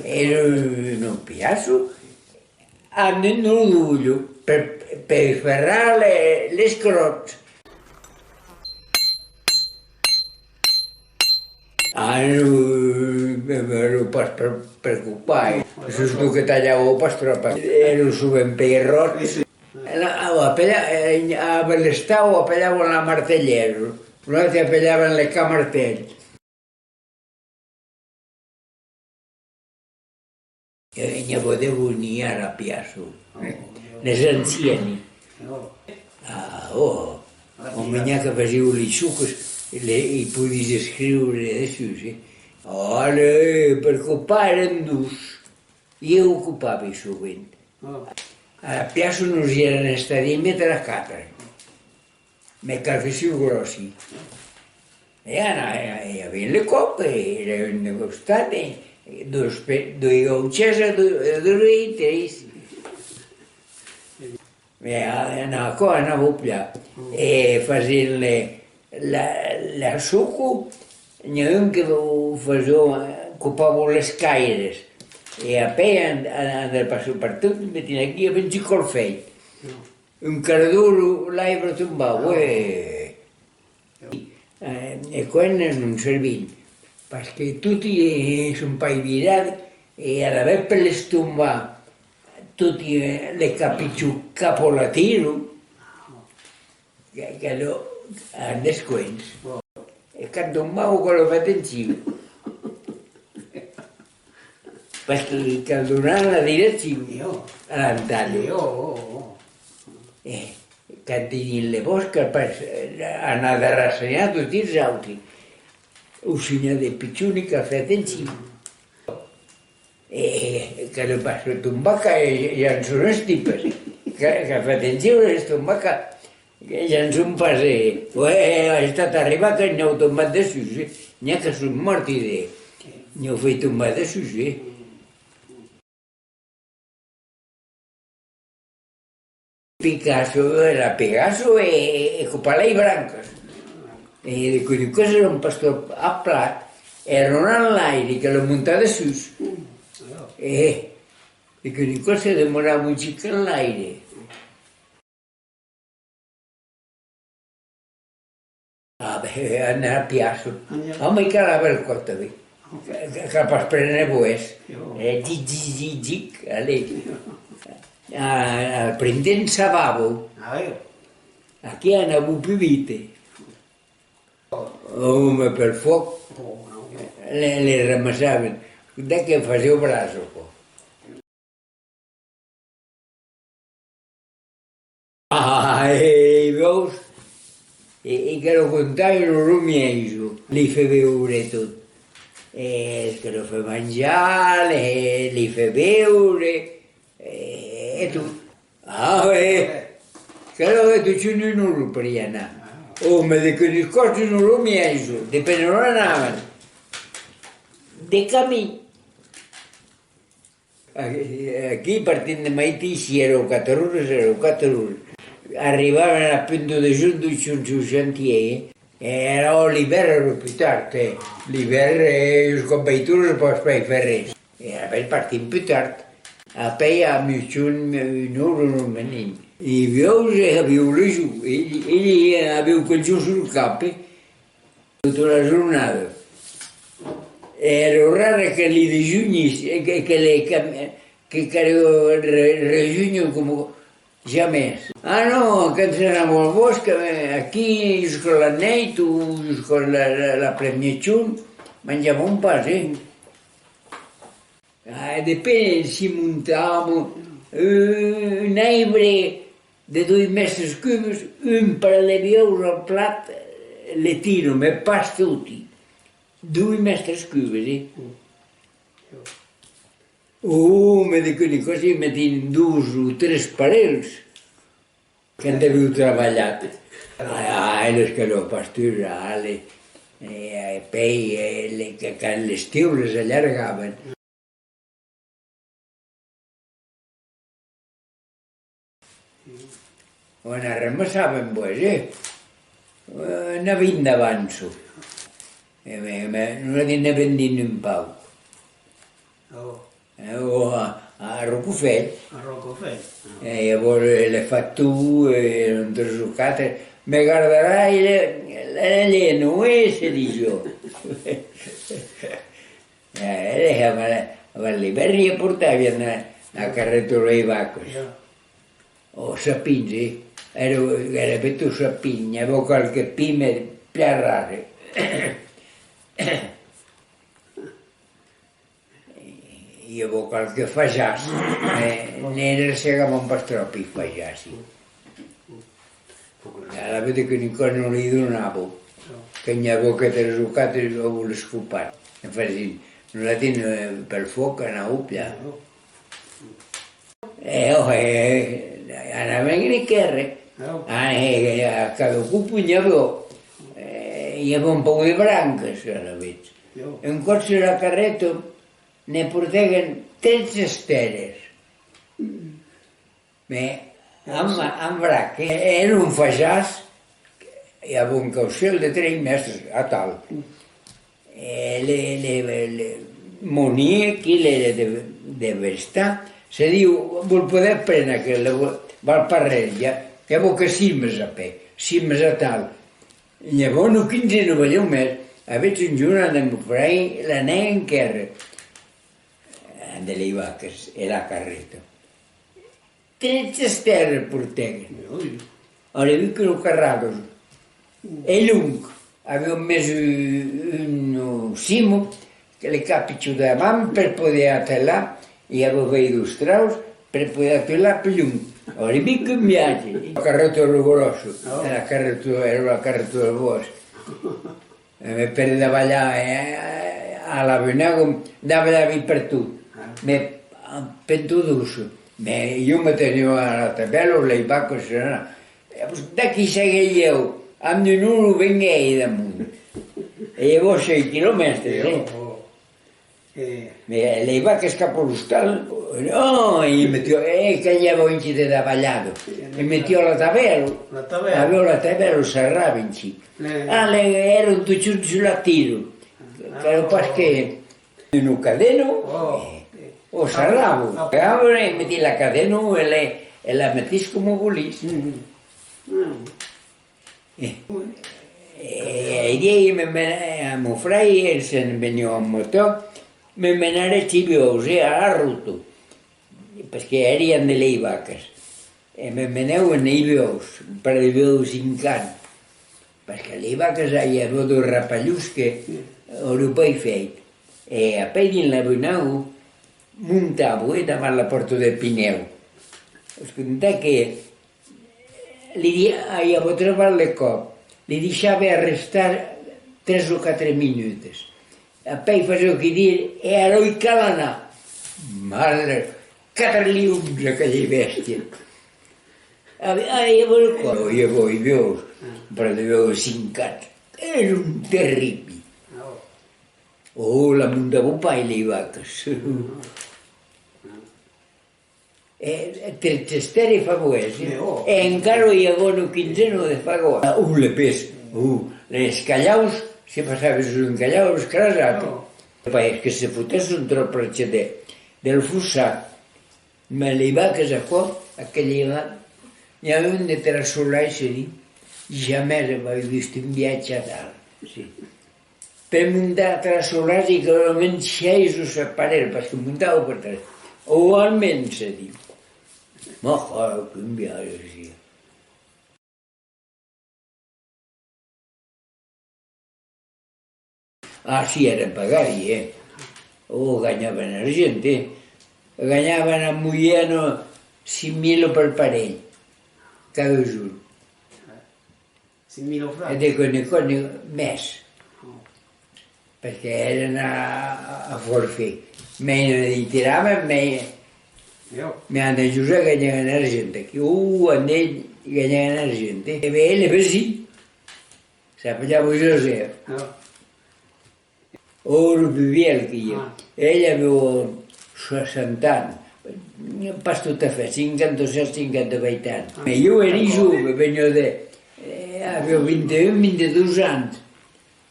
Èra un pigasso amb un rodolho per, per ferrar le, les cròts. Ah, non, non, non, pas per, per copar, eh. Sustot que talhava pas tròp, èra sovent pels ròts. La, a, apela-, eh, a Belestau apelavan la martelhèra, noaltres apelavan le camartèl. E n'i aviá de boni ara pigasso, les anciani. Ah, ò, o menjar que fasián li sucas, Le, i podies escriure dessús, eh? Alè, per copar èran dos. Ieu copavi sovent. A la piaça nos i èran estats de metre a quatre. Mès cal que siu gròssi. E ara, e, e aviam le còp, e èra un de costat, e dos pe-, doi gauchas a do-, a dos e tres. E a, en aquò anava plan. E fasiam le, la, la soca, n'i a un que lo fasiá, eh, copava les caires. E apèi an, an, an de passar pertot, metiam aquí, e ben, un colfèit. Un quart d'ora, l'aiga tombava, eh. Eh, e quan non servim, parce que toti, eh, son pas virats, e alavetz per les tombar, toti, eh, le capichon cap a la tira, que, que lo, an descuens. E quand tombava, que lo fèt en ciu. Parce que cal donar la direccion a l'antalha. E quand teniam le bòsc, cal pas, eh, anar darrassenar totes los autres. O sinon de pichoni cal fèr atencion. E cal pas tombar, que ja son estipes. Cal, cal fèr atencion, es tombar, que Ja son pas, eh, eh, es estat arribat que n'i an tombat dessús, eh. N'i a que son mòrti de, n'i an fait tombar dessús, eh. Picar çò de la pegassa e, e, e copar las brancas. E de quicòm que èran pas tròp a plat, èran en l'aire, que lo montar dessús. E de quicòm que se demorava un chic en l'aire. Ah, ben, anar a piaça. Anar. Òme, cal aver còp tanben. Ca-, cal pas prene boès. Jo. Eh, zic, zic, zic, zic, allez. Ah, al printemps savava. Ah, oui. Aquí anava pus vite. Òme, pel fuòc. Oh, non. Le, le ramassavan. De que fasiá brasa, aquò. Ah, e, e veus? E, e que lo contavan lo mièisa, li fè beure tot. E que lo fè manjar, li, li fè beure, e, e tot. Ah, e, que lo fè tot un, un ora per i anar. Òme, de que nos còsta un ora mièisa, de pena ora anavan. De camin. Aquí, aquí partint de maitin, si èra quatre oras, èra quatre oras. Arribavan a la punta de jorn, doi cents chantièrs, eh? E ara, l'ivèrn èra pus tard, eh? L'ivèrn, eh, jusc'a uèit oras pòs pas fèr res. E apèi partint pus tard. Apèi a miègjorn, una ora, nos menem. E vièlhs, eh, avián le jorn, elh, elh aviá quel jorn sul cap, eh? Tota la jornada. Èra rare que li dejunhis, que, que le cam-, que, que re-, rejunhon coma jamès. Ah non, quand s'anava al bòsc, eh, aquí, jusc'a la nèit o jusc'a la, la, l'après-miègjorn, manjavan pas, eh. Ah, depend, si montava, eh, un aibre de doi mètres cubes, un parelh de vièlhs al plat, eh, le tira, mès pas toti. Doi mètres cubes, eh. Oh, mès de quicòm que i metián dos o tres parelhs. Quand avián trabalhat. Ah, e los que lo pasturar, le, e, e pèi, e, le, que, quand l'estiu les allargavan. On arremassavan, pues, eh? Eh, n'aviam d'avança. E, me, me, nos ne vendin un pauc. Oh. Eh, o a, a Rocofèl. A Rocofèl, ah. E llavors, eh, le factor, eh, èran tres o quatre. Me gardarai le, le, le lena, eh, se disiá. Eh, eh, a, a l'ivèrn i portaviam la, la carreta de las vacas. Ja. O sapins, eh? Èra, èra ben tot sapin, n'i aviá qualque pin, mès plan rare. I aviá qualque fajàs, mès ne, ne segavan pas tròp, i fajàs. Alavetz que quicòm nos li donavan. Que n'i avó que tres o quatre òbos copats. Enfin, si, nosati, eh, pel fòc, anàvem piar. E, ò, e, anàvem en quèrre. Ah, e, e, a cada cop n'i avó, eh, i avó un pauc de brancas, alavetz. Un còp sus la carreta, ne portèren tretze estères. Mès, amb, amb brac, eh, èra un fajàs, i avó un caucèl de tres mètres, atal. E le, le, le, mon hilh, qui l'èra de, de Vestà, se diu: «Vos podètz préner aquel, val pas res, i a, i avó que simes a pè, simes atal.» N'i avó una quinzena, balhèu mès, alavetz un jorn, amb mon frair, l'anèm en quèrre, amb de lei vacas e la carreta. Tretze estères portèren. Auré vist que lo carrados. E long. Aviá mès un, un simo que le cap pichon davant per poder atelar, i aviá vei dos traus per poder atelar pus long. Auré vist qu'un viatge. La carreta era gròssa, era la carreta, era la carreta del bòsc. E me per davalhar, eh, a la Benago, davalavi pertot. Mès, ah, pertot doç. Mès jo me teniá a la tabèla, lei vacas, eh, e vos, d'aquí seguèi ieu, amb un olo venguèi d'amont. E ieu sèis quilomètres, eh. Mès lei vacas cap a l'ostal, oh, e metiá, eh, que n'i aviá un quilh de davalhada. E metiá la tabèla. Aviá la tabèla, sarrava un quilh. Ah, le, èran totjorn sus la tira. Qu'èra pas que una cadena, eh, o sarrava. E ara meti la cadena e le, e la metís coma volís. E, e, e ieu me mena-, amb mon frair, el se'n veniá en motò, me menaré chi buòus, eh, a la rota, perque èri amb de lei vacas. E me menèu en lei buòus, un parelh de buòus cinc ans, perque lei vacas, i aviá dos rapalhons que aurián pas fèit. E apèi dins la Benago, montavo, eh, davant la pòrta de Pinèu. Vos conte que li di-, ai, a vòstre val de còp, li deishave arrestar tres o quatre minutas. Apèi fasèu que dire: «E ara, oi, cal anar.» Madre, quatre lions, aquela bèstia! Ai, ai, a vòstre còp, i aviá buòus, un parelh de buòus cinc ans. Èran terribis. Oh, la montavo pas, lei vacas. E, e tretze estères fagòts, eh? E encara i a una quinzena de fagòts. Ah, uh, le pes, uh, les calhaus, se passaves un calhau, los crasat. Pas que se fotèsson tròp prèche de, del fossat. Mès lei vacas, aquò, aquel hivèrn, n'i a un de Trassolais, se ditz, jamès avèi vist un viatge atal. Sí. Per montar a Trassolais, i calguèt almens sièis o sèt parelhs, perque montava per tres. O almens, se ditz. Mès, oh, quin viatge, sí. Ah, sí, èra pagari, eh. Oh, ganhavan argent, eh. Ganhavan en moièna cinc mila per parelh, cada jorn. Cinc mila francs? E de còp en còp, mès. Perque èran a, a, a forfait. Mès ne tiravan, mès, mès André Josèp ganhavan argent aquí. Uh, André ganhavan argent, eh. E ben, le vesin, s'apelava Josèp. Ò, lo pus vièlh que i a. Elh aviá soassanta ans. Pas tot a fèt, cinquanta-sèt, cinquanta-uèit ans. Mès jo èri jove, veniá de, eh, aviá vint-e-un, vint-e-dos ans.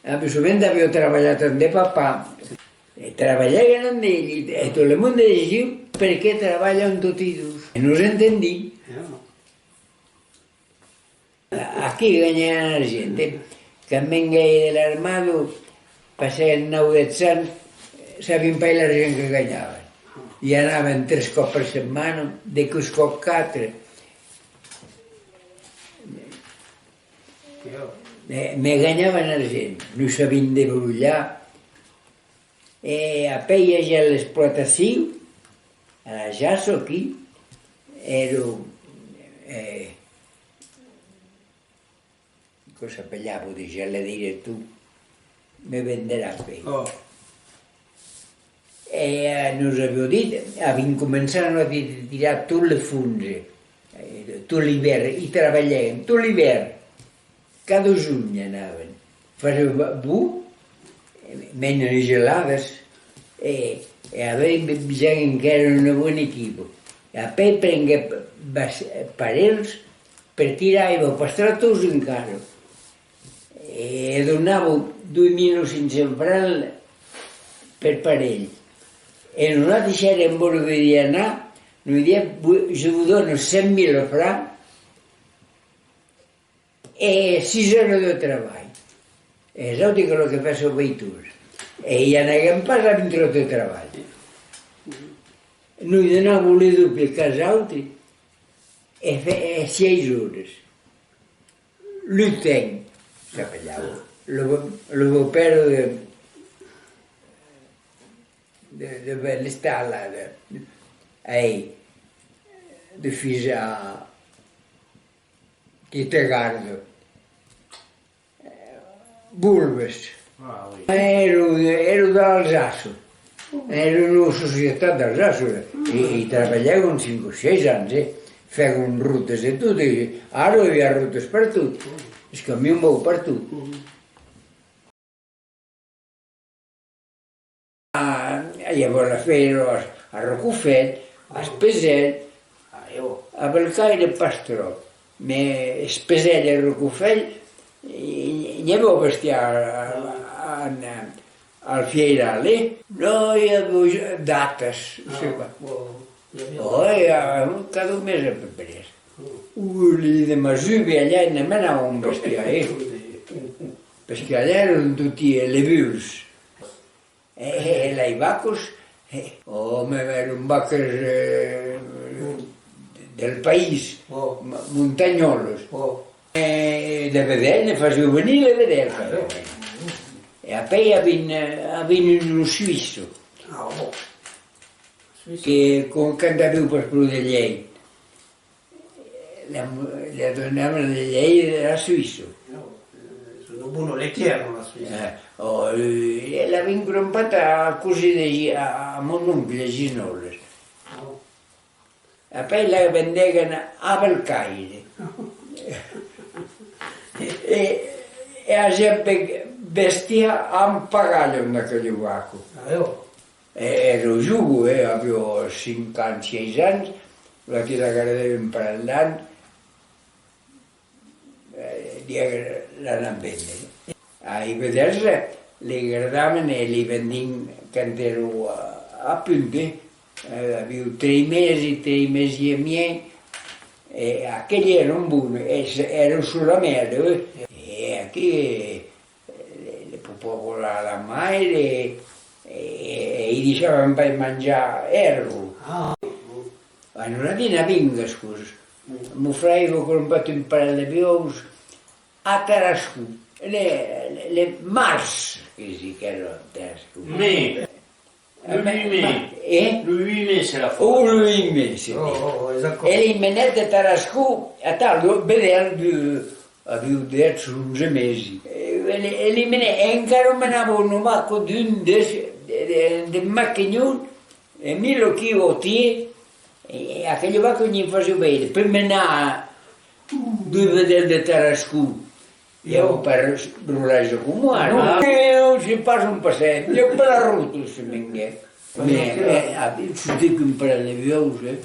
Ah, mès sovent aviá trabalhat amb de papà. E trabalhèren amb elh, e tot le monde disiá: «Perqué trabalhan toti dos?» E nos entendí. Aquí ganhèren argent, eh? Quand venguèi de l'armada, passèren nòu, dètz ans, sabiam pas l'argent que ganhavan. I anavan tres còps per setmana, de qualque còp quatre. E, mès ganhavan argent, nos sabiam debrolhar. E apèi i aguèt l'explotacion, a la Jasso aquí, èra, eh, que s'apelava dejà le director, me venderà pèi. E, eh, nos aviá dit, avèm començat, nos, de tirar tot le fons, eh, tot l'ivèrn, i trabalhèm tot l'ivèrn. Cada jorn i anàvem. Fasiá bo, mens gelades, e, e avèm, bisèm, encara una bona equipa. E apèi prenguèt bas-, parelhs per tirar, i aviá pas tractors encara. E donava dos mila cinc cents francs per parelh. E nosati, s'èrem volguts anar, nos diguèt: «Vo-, je vous donne cinq mille francs e six heures de travail.» E es auti que lo que fasiá veitor. E i anaguèm pas amb tròp de trabalh. Nos donava le doble qu'es auti e fe-, e sièis oras. Lutin s'apelava, lo, lo beau-père de, de, de Belestala, de, ai, de fils a, qui te garde. Bulbes. Ah, oui. Èra, èra d'Alsace. Èra una societat d'Alsace, eh? E, e trabalhèron cinc o sièis ans, eh? Fèron rotas e tot, e ara i a rotas pertot. Es camions van pertot. Ah, i aviá la fèira a, a Rocofèl, a Espesèl, a Belcaire pas tròp, mès Espesèl e Rocofèl, i, n'i aviá bestiar a, a, a, al Fieiral, eh? Non, i aviá datas, sai pas. Ò, i a, cada mes a peu près. O li de Masubi, allà, ne menava un bestiar, eh? Perque allà èran toti elevurs. E, e, e las vacas, e, ò, mès èran vacas, eh, del país, ma-, montanhòlas. E de vedèl, ne fasiá venir le vedèl. E apèi avèm, avèm un suisse, que, quan, quand aviá pas pro de lèit, la, la donavan le lèit de la Suisse. Non, eh, son una bona letièra, la Suisse. Eh, ò, eh, l'avèm crompat a cosin de Gi-, a, a mon oncle Ginòles. Apèi la vendègan a Belcaire. E, e agèm be-, bestiar amb pagalhon d'aquela vaca. E, èra jove, eh, aviá cinc ans, sièis ans, la que la gardèvan per l'an, eh, dièc l'anam vendre. Ai vedèls, eh, li gardàvem e li vendèm quand èra a, a punt, eh, aviá tres mesi, tres mesi e miei, e aqueli èran boni, e se, èran sus la mèrda, eh. E aquí, eh, le, le pupò volar a la maire, e, e, e i daissavan pas manjar èrba. Ah, nosati n'avèm de cosas. Mon fraire a crompat un parelh de buòus a Tarascon. Le, le, le març, que si qu'èra Tarascon. Mai. Eh, lo uèit mai. Eh? Lo uèit mai, se la fa. Oh, lo uèit mai, c'est bien. E li menèt de Tarascon, atal, lo vedèl de, aviá dètz, onze mesi. E, e li, e li menèt, e encara menava una vaca d'un de, de, de, de Maquinhon, e mi lo qui ò tié, e, e aquela vaca n'i fasiá veire, per menar dos vedèls de Tarascon. I aviá pas rolatge coma ara. Non, eh, se pas un passet, i a pas la rota, se venguèt. Mès, eh, a, sortit un parelh de buòus, eh.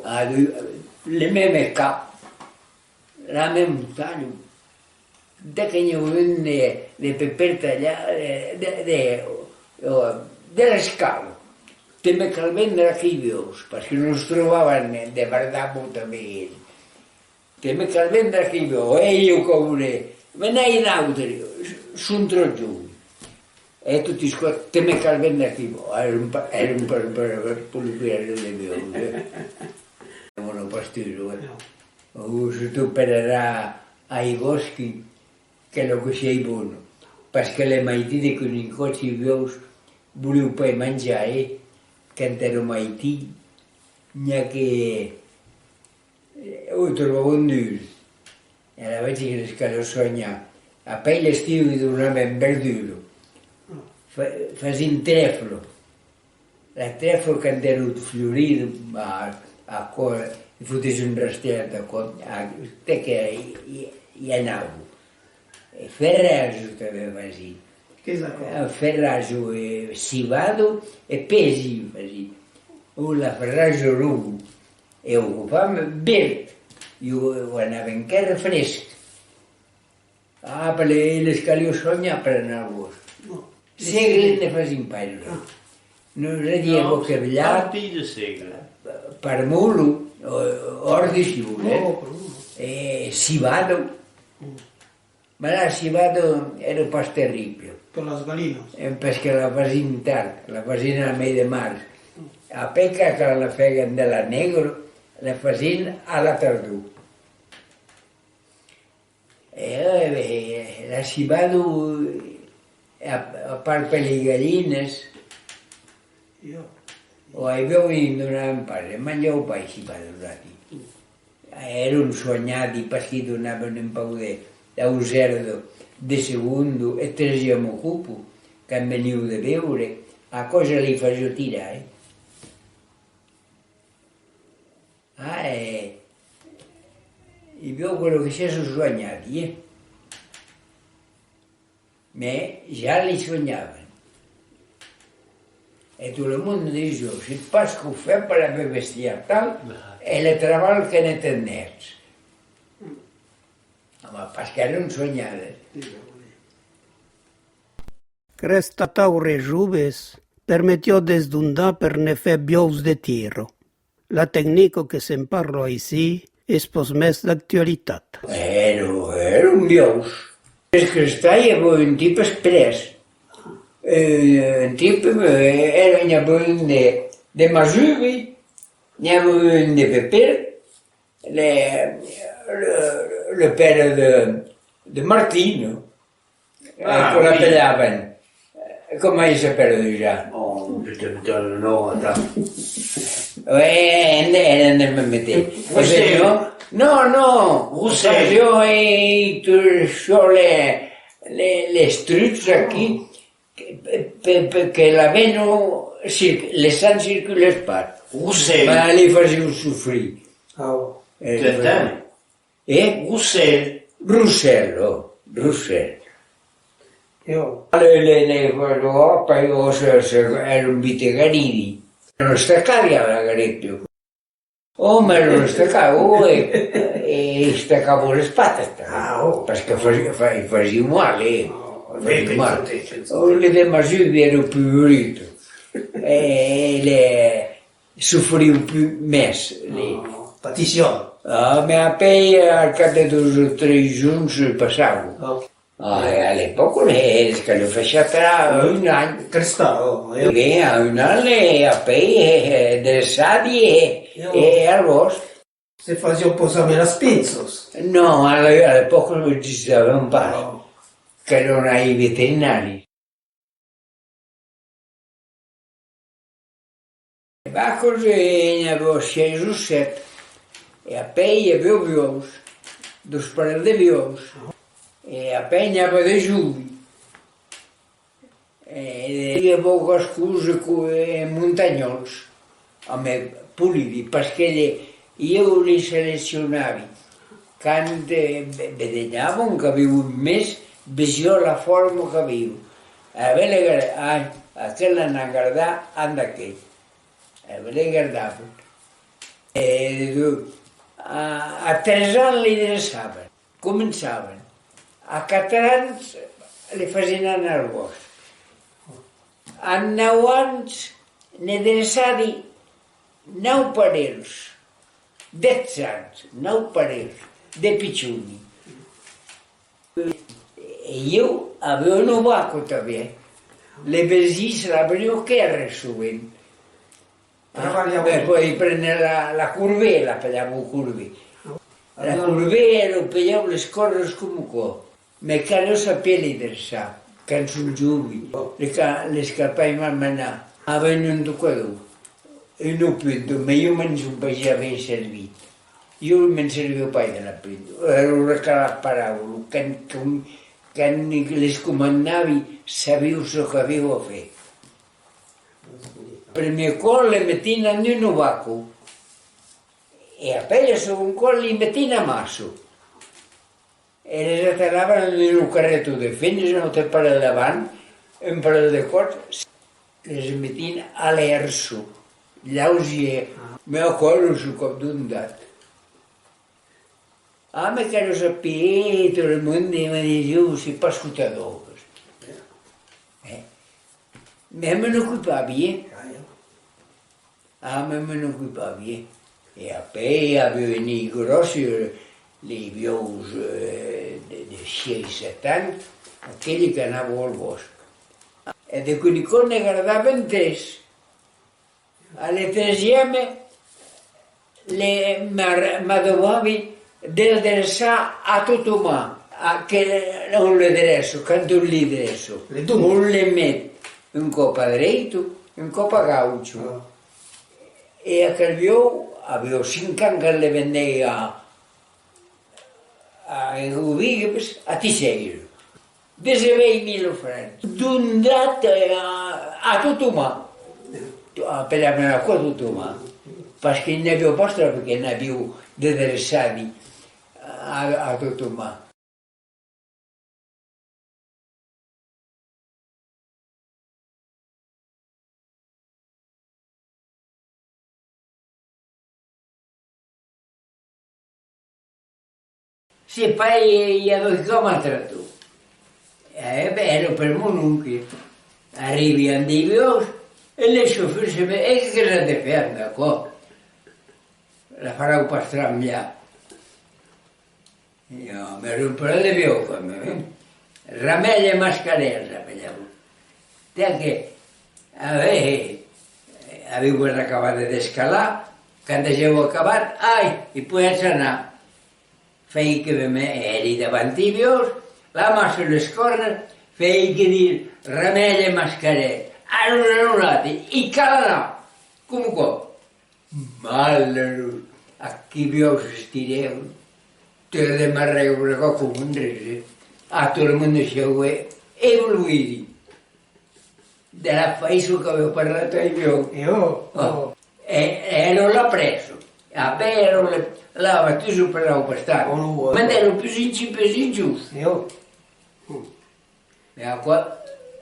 A, de, le mème cap, la mème talha. De que n'i a un de, de pepèr talhar, de, de, de, de l'escala. Te me cal vendre aquí buòus, parce que nos trobàvem de bardar tanben. Te me cal vendre aquí buòus, e ieu quò vole, me n'ai un autre, son tròp jove. E tot aquò, te me cal vendre aquí buòus, èra un pa-, èra un pa-, un pa-, un pa-, un parelh de buòus, eh. Mon pastor, eh. O se tu per anar ai bòsqui, que lo que sièi bona, parce que le maitin de que un còp si buòus voliá pas manjar, eh, quand èra maitin, n'i a que, eh, o trobava un dur, e alavetz que les caló soanhar. Apèi l'estiu i donavan verdura. Fa-, fasián trèfla. La trèfla, quand èra florida, a, aquò, i fotés un rastèr d'aquò, a, te que i, i, i anava. E ferrajo tanben fasián. Qu'es aquò? Eh, ferrajo, eh, civado e pesi fasián. O la ferrajo longa. E o copavan verd. E o, o anavan encara fresc. Ah, per le, les caliá sonhar per anar al bòsc. Bon. Sègle ne fasián pas, nosauts. Ah. Nos rediam bocabelhat. Tant pis de sègle. Per molo, o, òrdi, si volètz. Oh, per molo. E civado. Mm. Mas la civado èra pas terrible. Per las galinas. Eh, parce que la fasián tard, la fasián al mes de març. A peca que la fègan de la negra, la fasián a la tardor. E, eh, la civado, a, a part per les galinas, o ai veu i donavan pas, e manjau pas civado, aquí. Èran sonhadi, parce que donavan un pauc de, d'ausèrdo de segundo e tresiamo copo, quand veniu de beure, aquò ja li fasiá tirar, eh. Ah, eh, i veu aquò que se sonhadi, eh. Mès ja li sonhavan. E tot le monde disiá, se pas quò fèm per la bestiar tal, e le trabalh que ne tenètz. Mas pas qu'èran sonhadas. Crèster atau re joves permetiá d'esdondar per ne fèr biòus de tiera. La tecnica que se'n parla aicí es pas mès d'actualitat. Èra, èran biòus. Es que estai, i aviá un tipe exprès. Eh, un tipe, eh, èra, n'i aviá un de, de Masubi, n'i aviá un de Pepèr, le, le, le père de, de Martino. Eh, ah, que oui. L'apelavan. Eh, coma i s'apèla dejà? Oh, je te donne le nom, attends. Oui, èran del mème temps. Roussel. Non, non, non. Roussel. Parce que, eh, tu, sur les, les, les trucs aquí, que, pe-, pe-, que la vena, cir-, le sang circule pas. Roussel. Mas li fasián sofrir. Ah, oh. Eh, t'entends? Eh? Roussel. Roussel, oh, Roussel. Io. Le, le, le, lo, poi, oh, se, se, èran vite garidi. Non stacava la garepio. Oh, ma non stacava, oh, e, e stacava les patas, tanben. Ah, oh. Parce que fasi-, fa-, fasiá mal, eh. Oh, fasiá mal. Oh, le de Masubi èra pus brut. E le, sofriá pus mès, le. Oh, patissián. Ah, mès apèi, al cap de dos o tres jorns, se passava. Ah. Ah, e a l'epòca, eh, es que le fasiá tra un an. Cresta, oh, eh. Ben, a un an, e apèi, eh, eh, dreçadi, e, e al bòsc. Se fasiá pas amb las pinças? Non, a l'e-, a l'epòca lo utilizavan pas. Non. Qu'èran ai veterinaris. Vacas, eh, n'i aviá sièis o sèt. E apèi i aviá buòus, dos parelhs de buòus. E apèi n'i aviá de jovi. E i aviá gascons e co-, e montanhòls. Ambe polidi, parce que le, ieu li seleccionavi. Quand, eh, ve-, vedenhavan qu'aviá un mes, vesiá la forma qu'aviá. E ben le gar-, ai, aquel l'anam gardar amb aquel. E ben le gardavan. E, a, a tres ans li dreçavan. Començavan. A quatre ans, le fasián anar al bòsc. A nau ans, ne dreçavi nau parelhs, dètz ans, nau parelhs de pichoni. E ieu aviá una vaca tanben. Le vesins la veniá quèrre sovent. Trabalhava. Ah, ben, pòdi prene la, la Courbet, l'apelavan Courbet. Ah. La Courbet, lo pelhau les còrdas coma aquò. Mès que non sapiá li dreçar, quand son jovi, le ca-, les cal pas mal menar. Avián un tocador, una punta, mès ieu me'n son pas jamai servit. Ieu me'n serviá pas de la punta. Èra recalat parau, lo can-, com-, Quand les comandavi, sabiu çò qu'aviu a fèr. Primièr còp, le metin en una vaca, e apèi, le segond còp, li metin amassa. E les atalavan en una carreta de fenas, un autre parelh davant, un parelh de còps, les metin a l'èrsa, lausièr, mès aquò, lo soi còp dondat. Ah, mès qu'èra sapit, tot le monde me disiá, c'est pas ce que t'adores. Eh? Mès me n'ocupavi, eh? Ah, mès me n'ocupavi, eh? E apèi, a venir gròssi, eh, les vièlhs, eh, de, de sièis, sèt ans, aqueli qu'anavan al bòsc. E de qualque còp ne gardavan tres. A le tresième, le, m'a-, m'adobavi del dreçar a tota man, a que, on le dreça, quand on li dreça, on le met un còp a dreita, un còp a gaucha. E aquel vièlh, aviá cinc ans quand le vendèi a, a Rodrigues, a Tissèira. Dètz-e-uèch mila francs. Dondat, eh, a, a tota man. Apelavan aquò tota man. Parce que n'aviá pas tròp que n'aviá de dreçadi a, a tota man. Se pas, i a quicòm a tractar. E ben, èra per mon oncle. Arribi en dei vièlhs, e le chauffeur se ve, e que qu'as de fèr amb aquò? La faràs pas tremblar. Ieu, me rompre le vièlh, quand même, eh? Ramèl e Mascarèl, s'apelavan. Tè que, a veire, aviu acabat de descalar, quand aviu acabat, ai, i podètz anar. Fèi que me, èri davant dei vièlhs, la man sus les còrnes, fèi que dire, Ramèl e Mascarèl, allons, allons, i cal anar, coma aquò. Malurós, aquí vièlhs s'estirèron, te demarrèron aquò coma un rese, a tot le monde se veié, e vos lo vidi. De la faiçon qu'aviá parlat ai vièlhs. E ò, ò. E, e èra la prèssa. A ben, èra la, la batusa per la pastar. Ò, ò, ò. Mandèron pus inchin, pus inchin. E ò. E aquò,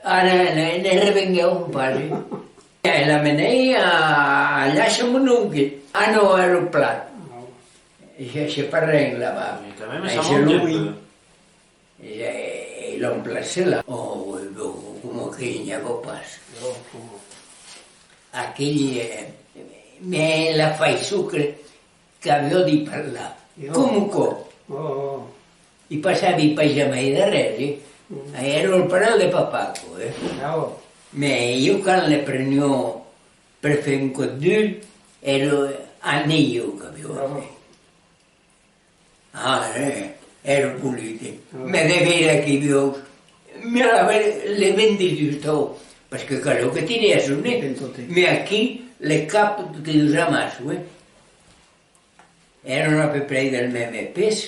ara ne, ne revenguèron pas, eh. E l'amenèi a, a Lhacha mon oncle. Ah non, èra plan. E se, se pas ren là-bas. Quand même, ça monte un peu. E, e l'ont placé là. Ò, e ben, coma que n'i aviá pas. Aqueli, eh, me la fai sucre. Qu'aviá de parlar. Coma aquò. I passavi pas jamai de res, eh. Èra lo parelh de papà, aquò, eh. Mès ieu quand le preniá per fèr un còp d'ulh, èra a nèu qu'aviá a fèr. Ah, eh, èra polit, eh. Mès de veire aquí vièlhs, me la ve-, le vent de justau, parce que calèu que tirèsson, eh. Mès aquí, le cap te dusava massa, eh. Èran a peu près del mème pes,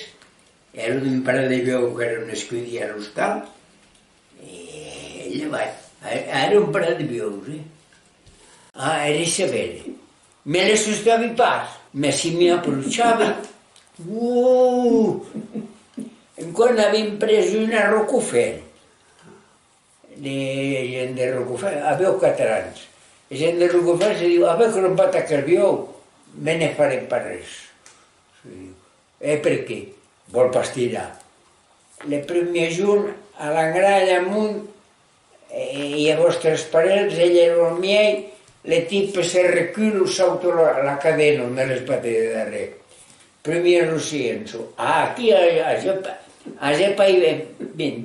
èra d'un parelh de vièlhs qu'èran escudits a l'ostal, e lhe vai, èra un parelh de vièlhs, eh. Ah, èri sevèr. Me le sostavi pas, mès si m'i aprochavi, uh! Encara n'avèm pres un a Ròcafuèlh. De gent de Ròcafuèlh, aviá quatre ans. E gent de Ròcafuèlh se diu: «Avètz crompat aquel vièlh, me ne farètz pas res.» Se diu: «E perqué?» «Vòl pas tirar.» Le primièr jorn, a l'engralha amont, e, e i a vòstres parelhs, elh èra al miei, le tipe se recula, sauta la, la cadena, onde les patas de darrèr. Primièr lo silenci. Ah, aquí, a, a, a, a, pas ben, ben,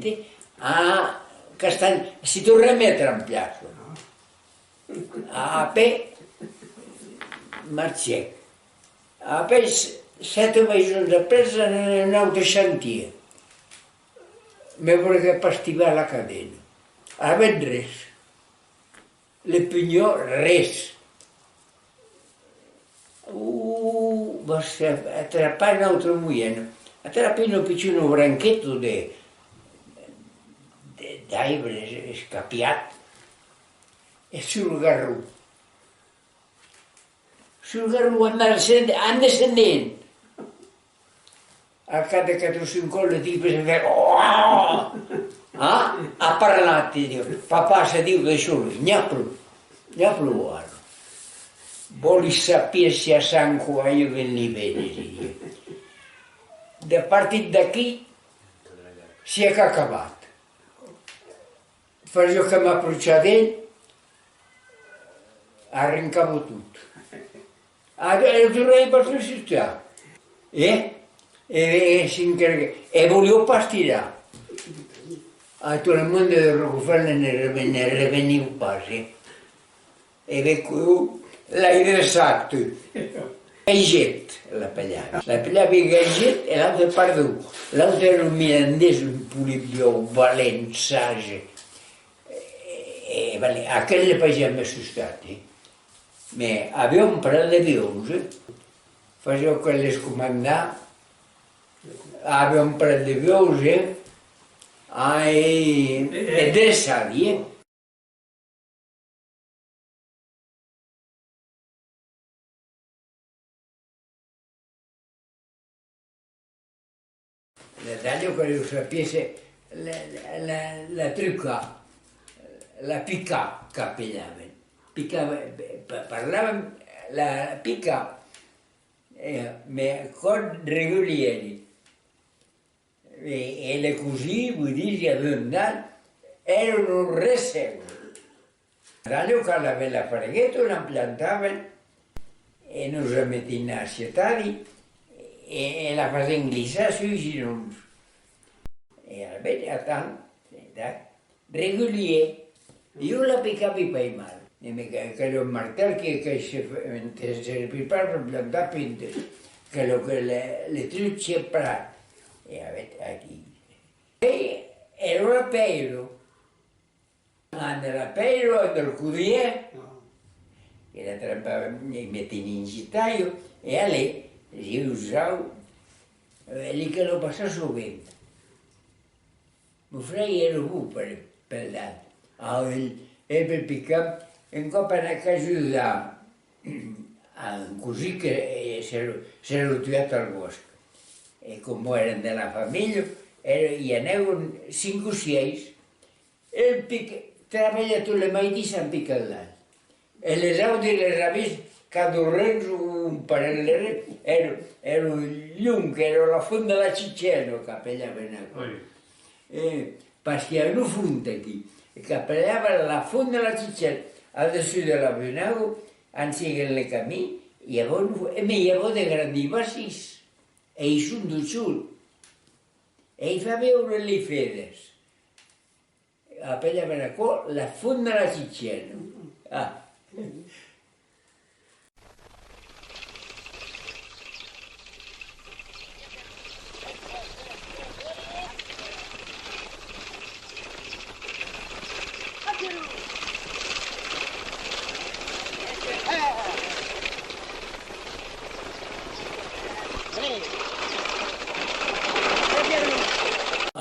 ah, qu'estàn, si tornèm metre en plaça. Apèi, marchèc. Apèi, s-, sèt o uèch jorns après, en un autre chantièr. Me volguèt pas tibar la cadena. Avèm res. Le punhon, res. Uh, vas atrapar un autre moyen. Atrapi una pichona branqueta de, D'arbres escapiat, e sul garron. Sul garron en descend-, en descendent. Al cap de quatre o cinc còps, le tipe se fèt: «Oh!» Ah, a parlat, e diu: «Papà, se diu que soi, n'i a pro, n'i a pro ara. Vòli sapier si a Sant Joan ven li véder», disiá. De partir d'aquí, s'i ac a acabat. Fasiá que m'aprochar d'el, arrencava tot. Ah, e lo tornava pas ressuscitar. E, e, e s'encarguèt, e voliá pas tirar. A tot le monde de Ròcafuèlh ne reve-, ne reveniá pas, eh. E ben, l'ai dressat. Gaiget, l'apelavan. L'apelavan Gaiget e l'autre Pardon. L'autre èra un milandés, un polit vièlh, valent, sage. E, e, vale, aquel l'ai pas jamai sustat, eh. Mès aviá un parelh de vièus, eh. Fasiá que les comandar. Aviá un parelh de vièus, eh. Ai, e dressadi, eh. La talha, que lo sapiesse, la, la, la, la trucar, la picar, qu'apelavan. Picar, pa-, parlavan la picar, eh, mès còp regulièri. E, e le cosins, vos disi, abundant, èran un recèu. Talha, quand l'avèm la fargueta, la plantàvem e nos la metèm a sietadi e, e la fasèm glissar sus ginons. E alavetz, atant, regulièr. Ieu la picavi pas mal. E me ca-, calèt un martèl que, que se f-, te servís pas per plantar puntes. Calèt que le, le truc sièt plan. E avèm aquí. E èra la pèira. Amb la pèira, amb el codièr, que la trempàvem e metèm dins un talha, e allez, ieu, sau, e li calèt passar sovent. Mon fraire èra bon per, pel dard. Ah, el, el per picar, un còp anèc ajudar a un cosin que, eh, s'èra, s'èra tuat al bòsc. E coma èran de la familha, èra, i anèvan cinc o sièis. El pic-, trabalhava tot le maitin sens picar el dard. E les auti les avís cada rens o un parelh de rens, èra, èra long, èra la font de la Chichèna, qu'apelavan aquò. Oui. E, parce que i a una font aquí, e qu'apelavan la font de la Chichèna, al dessús de la Venaga, en seguent le camin, i avó, e mès i avó de grandi bacins, e i son dessús, e i fa beure li fedas. Apelavan aquò la font de la Chichèna. Ah.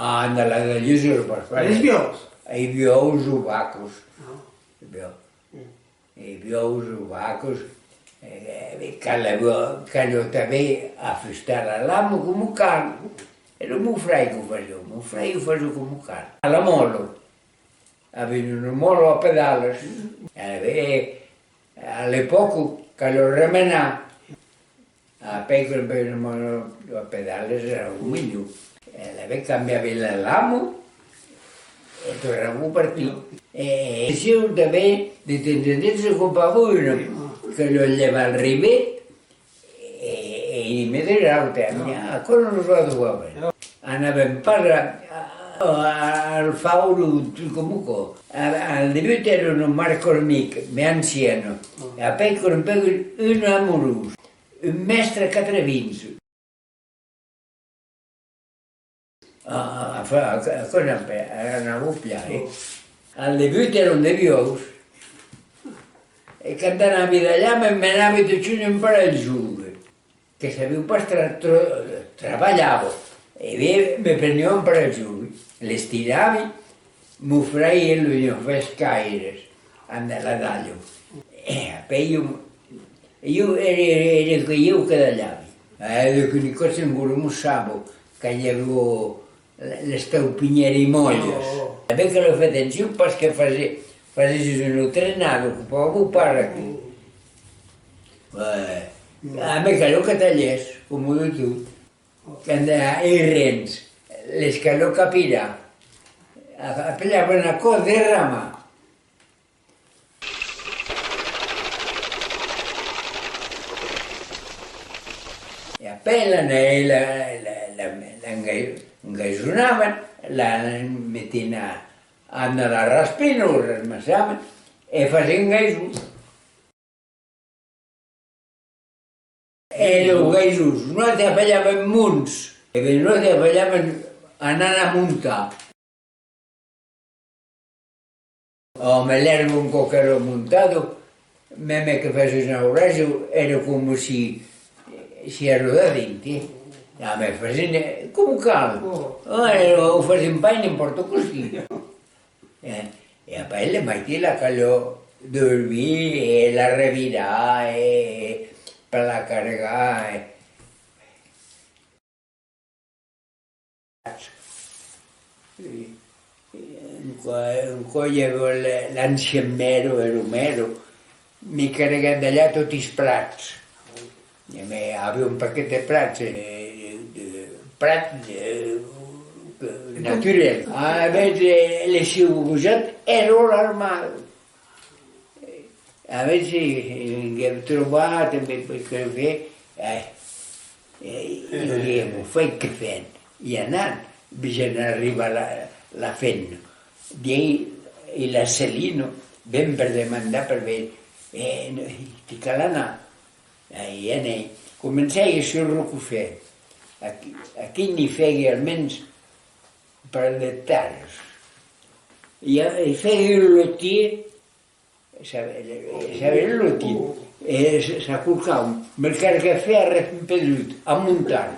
Ah, anda la gallusa, pas. Les buòus. Ai buòus o vacas. Ah. Buòus. E buòus o vacas, e, e, cal, cal tanben afustar la lama coma cal. Èra mon fraire qu'o fasiá, mon fraire o fasiá coma cal. A la mòla, aviam una mòla a pedalas. E, a l'epòca, caliá remenar. Apèi, quand, a pedalas èra un milhor. E alavetz cambiavi la lama e tornavi partir. E, e sieu tanben, de temps en temps, se copava una, que lo lhevava al rivet e, e i metre l'autra. Aquò nos lo adobàvem. Anàvem pas a, a, al fauro, tot coma aquò. A, al debut èra una marca Hormic, mès anciana. E apèi crompèc un, un Amorós. Un mèstre quatre-vints. A, a, a, a, aquò n'apè-, anava plan, eh. Al debut èran de buòus. E quand anavi dalhà, me menavi totjorn un parelh de joves, que sabián pas tra-, tra-, trabalhar. E ben, me preniá un parelh de joves, les tiravi, Mon fraire lo ne fes caires, amb la dalha. E apèi jo, jo ère, ère, ère que jo que dalhavi. E de que ni còps en goro mossavo, quand i aviá l'estaupinhèra mòllas. Tanben que lo fè atencion, pas que fase, fases una trenada, copava mon pare aquí. E, a me caló que talhès, coma de tot. Quand, eh, es rens, les caló capirar. A-, apelavan aquò derramar. E apèi la, la, la, la, l'engai-, engaisonavan, la metián a, a la raspina, o ramassavan, e fasián gaison. E los gaisons, noati apelavan monts, e ben noati apelavan anant a montar. Ò, mès l'èrba un còp qu'èra montada, mème que fes un aurajo, èra coma si, si èra dedins, eh? Ah, mès fasián, eh, coma cal. Ò, èra, o fasián pas n'importa cossí. Eh, e apèi le maitin la caló durbir e la revirar e, e per la cargar, e, e, e un còp, un còp i aviá le, l'ancien mèro e lo mèro, me carguèt d'alhar toti es prats. E me, aviá un paquet de prats, eh, de prat, eh, naturel. Avètz, eh, le siu gojat èra l'armada. Avètz, eh, que trobat, me, que fè, eh, eh, i diguèvo, fai que fèm, i anam, vejam arribar la, la femna. Dièi, e la Celina, ven per demandar per veire, eh, ti cal anar. Ai, anèi, comencèi sul Rocofèr. Aquí, aquí n'i fègui almens un parelh d'ectaras. I a, i fègui un lotièr, sabe, sabe, un lotièr, e s-, s'acorcau, me carguèt fèr a Rempedut, a montar.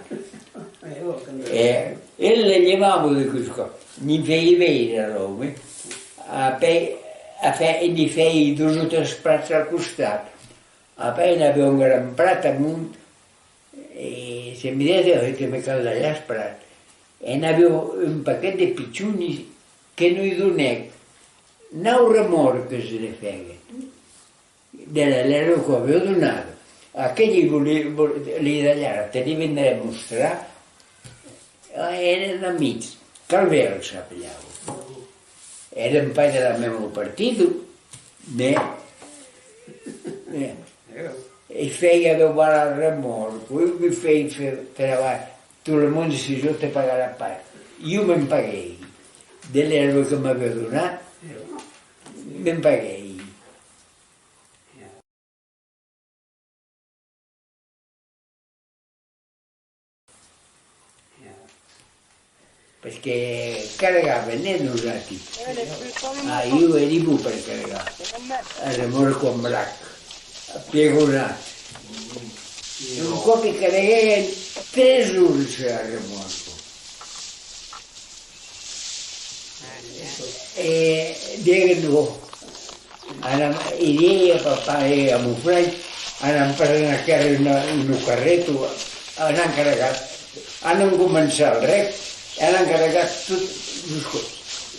E el le levava de cusca, n'i fèi veire a l'òme. Apèi, a fè, n'i fèi dos o tres prats al costat. Apèi n'aviá un gran prat amont, e se me diguèt que me cal dalhar es prats. E n'aviá un paquet de pichonis que nos donèc nau remòrques de fèguer. De la lèrba qu'aviá donada. Aqueli voli-, vol-, li dalhara, te li vendrè mostrar. Ah, èran amics, Calvèl s'apelava. Èran pas de la mèma partida, mès, mès, e fèi adobar la remòrca, e me fèi fèr trabalh, tot le monde se jo te pagarà pas. Jo me'n paguèi, de l'èrba que m'aviá donat, me'n paguèi. Perque cargavan, eh, nosati. Ah, jo èri bon per cargar. A remòrca en brac, a piegonat. Un còp que carguèi tres ours a remòrca. E diguèt, bon, anam, e diguèi a papà e a mon fraire, anam pas anar quèrre una, una carreta, anam cargar, anam començar el rec, e anam cargar tot,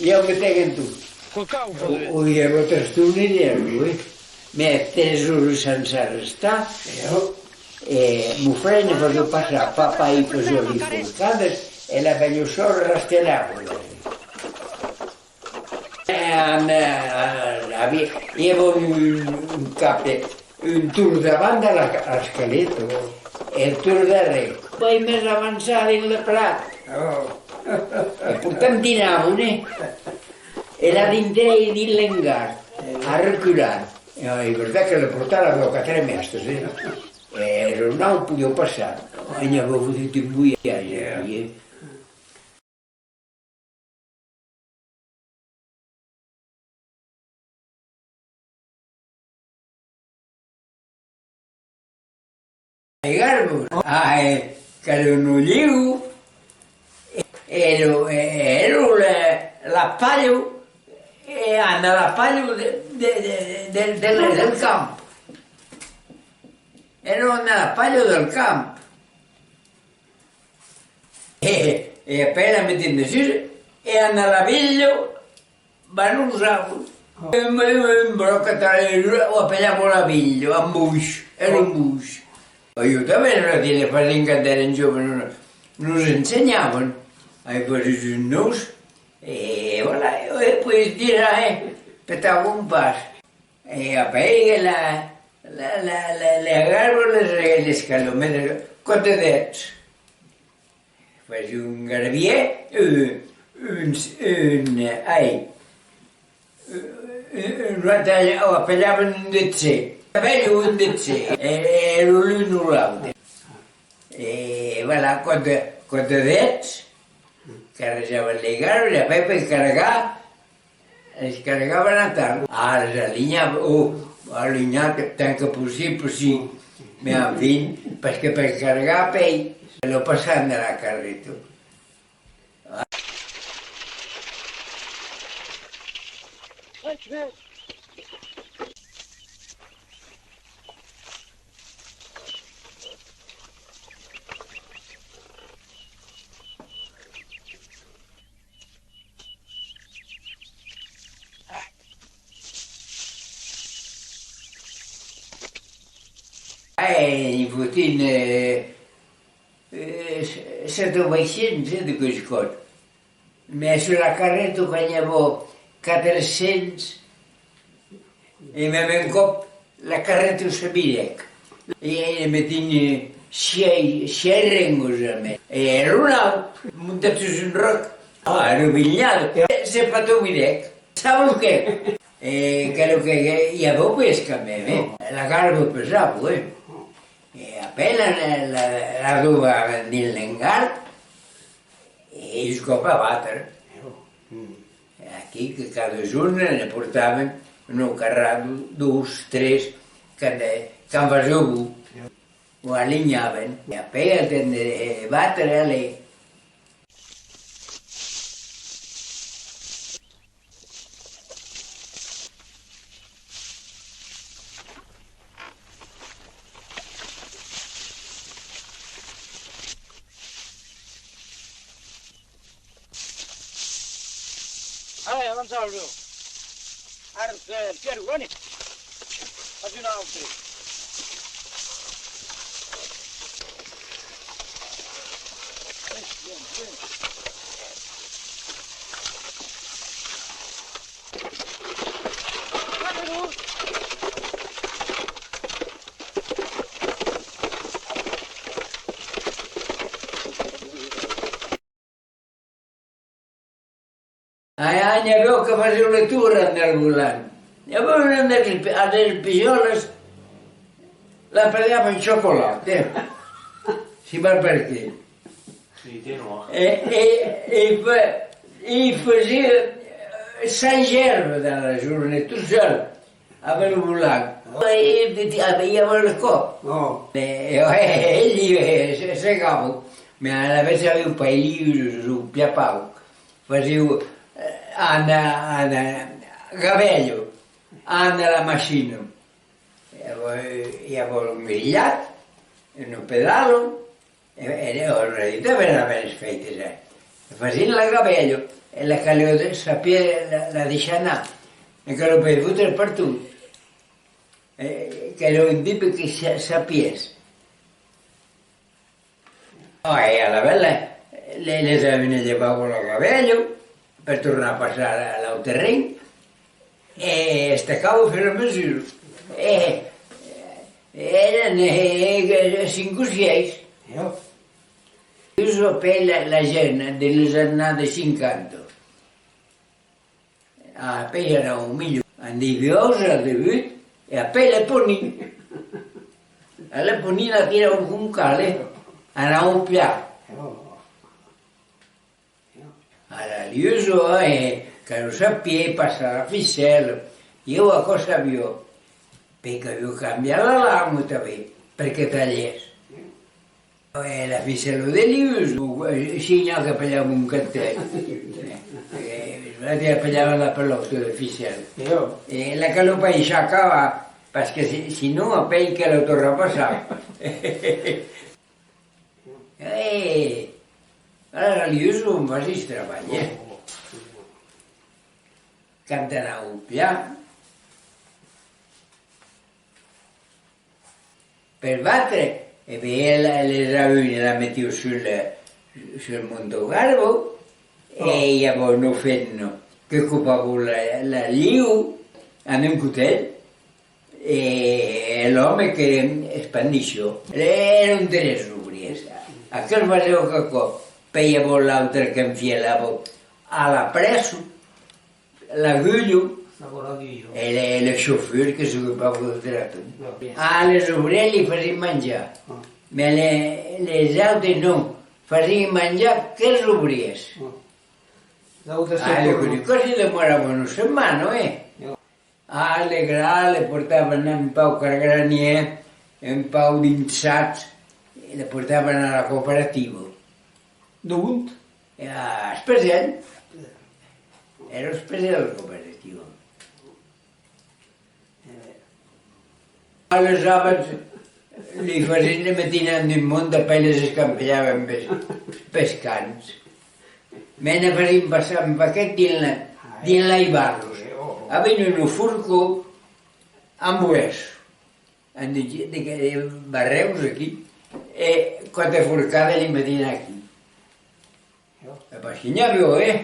e o metèm en tot. O, o i a lo trastorn de nervi, oui. Mès tres oras sens arrestar, e mon fraire ne fasiá passar, papà i fasiá li forcadas, e la velha sòrre rastelava. E, e, aviá, i aviá un, un cap, un torn davant de la, l'escaleta, e un torn darrèr. Puèi mès avançar dins le prat. E portam dinava, ne? E la dintrèi dins l'engar, a recular. E es vertat que le portar aviá quatre mèstres, eh? E lo nau podiá passar. E n'i aviá fotut un boiatge, aquí, eh? Ai garbo, ai, qu'èra un oliu, e lo, e, e lo, la, la palha, E anar a la palha de, de, de, de, de, del camp. Èra anar a la palha del camp. E, e apèi la metem dessús e anar a la velha, van usar. Un, un, un bròc, o apelavan la velha, amb boix, èra un boix. E jo tanben, lo dire, fasiam quand èrem jòves, nos, nos ensenhavan. Ai, fasiás un nus, e voilà, e puèi tirar, e petavan pas. E apèi la, la, la, la, la garba, les, les calometes, quatre dets. Fasiá un garbièr, un, un, un, ai, un, un, un, o apelavan un detsè. Apèi un detsè, e, e lo l'un o l'aute. E voilà, quatre, quatre dets, carrejavan les garbes, e apèi per cargar, es cargavan a tal. Ara, es alinhava, o alinhar tant que possible, si. Mès enfin, parce que per cargar pèi, lo passavan de la carreta. Eh, i fotin, eh, eh, sèt o uèit cents, eh, de quicòm. Mès sus la carreta que n'i avó quatre cents, e mème un còp la carreta se virèc. E, e metin, eh, sièis, sièis rengas a mès. E èra naut, montat sus un ròc. Ah, èra bilhada. Se patovirèc. Sabe lo que? E que lo que, que i avó pes quand mème, eh? La garba pesava, eh? E apèi la, la, la, la dova dins l'engar, e un còp a batre. E aquí que cada jorn ne portavan una carrada, dos, tres, quand, quand fasiá bon. O alinhavan. E apèi al temps de batre, allez. Allez, avança, Aldo. Ara, eh, Pierre, veni. Fas un autre. Bien, bien. Ai, ai, n'i aviá que fasián le torn amb el volant. N'i aviá una de les, a de les pijòlas, l'apelavan Chocolat, eh. Si va per qué. E, e, e fa-, e fasiá, eh, Saint-Gervais dans la journée, tout seul. Aviá lo volant. E, e, e, aviá lo còp. E, e, e, e, e, se, se gavo. Mès alavetz aviá pas lius, o piapau. Fasiá, eh, anar, anar, gavèla, anar a la machina. E avó, e avó un grilhat, una pedala, E, e, e, en realitat, ben, ben fèites, eh? Fasián la gavèla, e la caliá de, sapiá la, la deishar anar, e que lo podiá fotre pertot. E, qu'èra un tipe que sa-, sapiás. Ah, e alavetz, le, les avián levau la gavèla, per tornar passar a l'autre ren, e estacau au fur e a mesura. E, e èran, e, e, cinc o sièis. Ieu apèi la, la gent de les annadas cinquanta. Apèi anau milhor. Andiviós al debut, e apèi le ponin. A le ponin la tiravan com cal, eh? Anau plan. A la liusa, eh, que lo sapiá, passar la ficèla, ieu aquò sabiá, perque aviá cambiat la lama tanben, perque talhès. E la ficèla de lius, o, e, si n'i a que apelavan un cartèl. E, e, apelavan la pelòta de ficèla. E la que lo paisacava, parce que si, sinon, apèi que lo torna passar. E, ara, la lius, on fasiás trabalh, eh? Quand anava plan. Per batre, e ben, la, les a un, la metiu sul, sul monte garbo, e i avó una femna que copava la, la liu amb un cotèl, e l'òme que espandissiá. Èran tres obrièrs. Aquel fasiá quicòm, pèi i avó l'autre qu'enfielava a la pressa, l'agulha, e le, le chauffeur que s'ocupava del tractor. Ah, les obrièrs li fasián manjar, mès le, les autes non, fasián manjar qu'es obrièrs. Ah, le còs li demorava una setmana, eh? Ah, le gra le portavan un pauc al granièr, un pauc dins sacs, e le portavan a la cooperativa. D'ont? E a Espesèl. Èra Espesèl, la cooperativa. A les abans li fasián, le metián en un mont, apèi les escampelhavan pels, pels camps. Me ne fasián passar un paquet dins la, dins las barras. Avián una forca amb boès, amb de, de, de barrèus aquí, e quatre forcadas li metián aquí. E pas que n'i aviá, eh?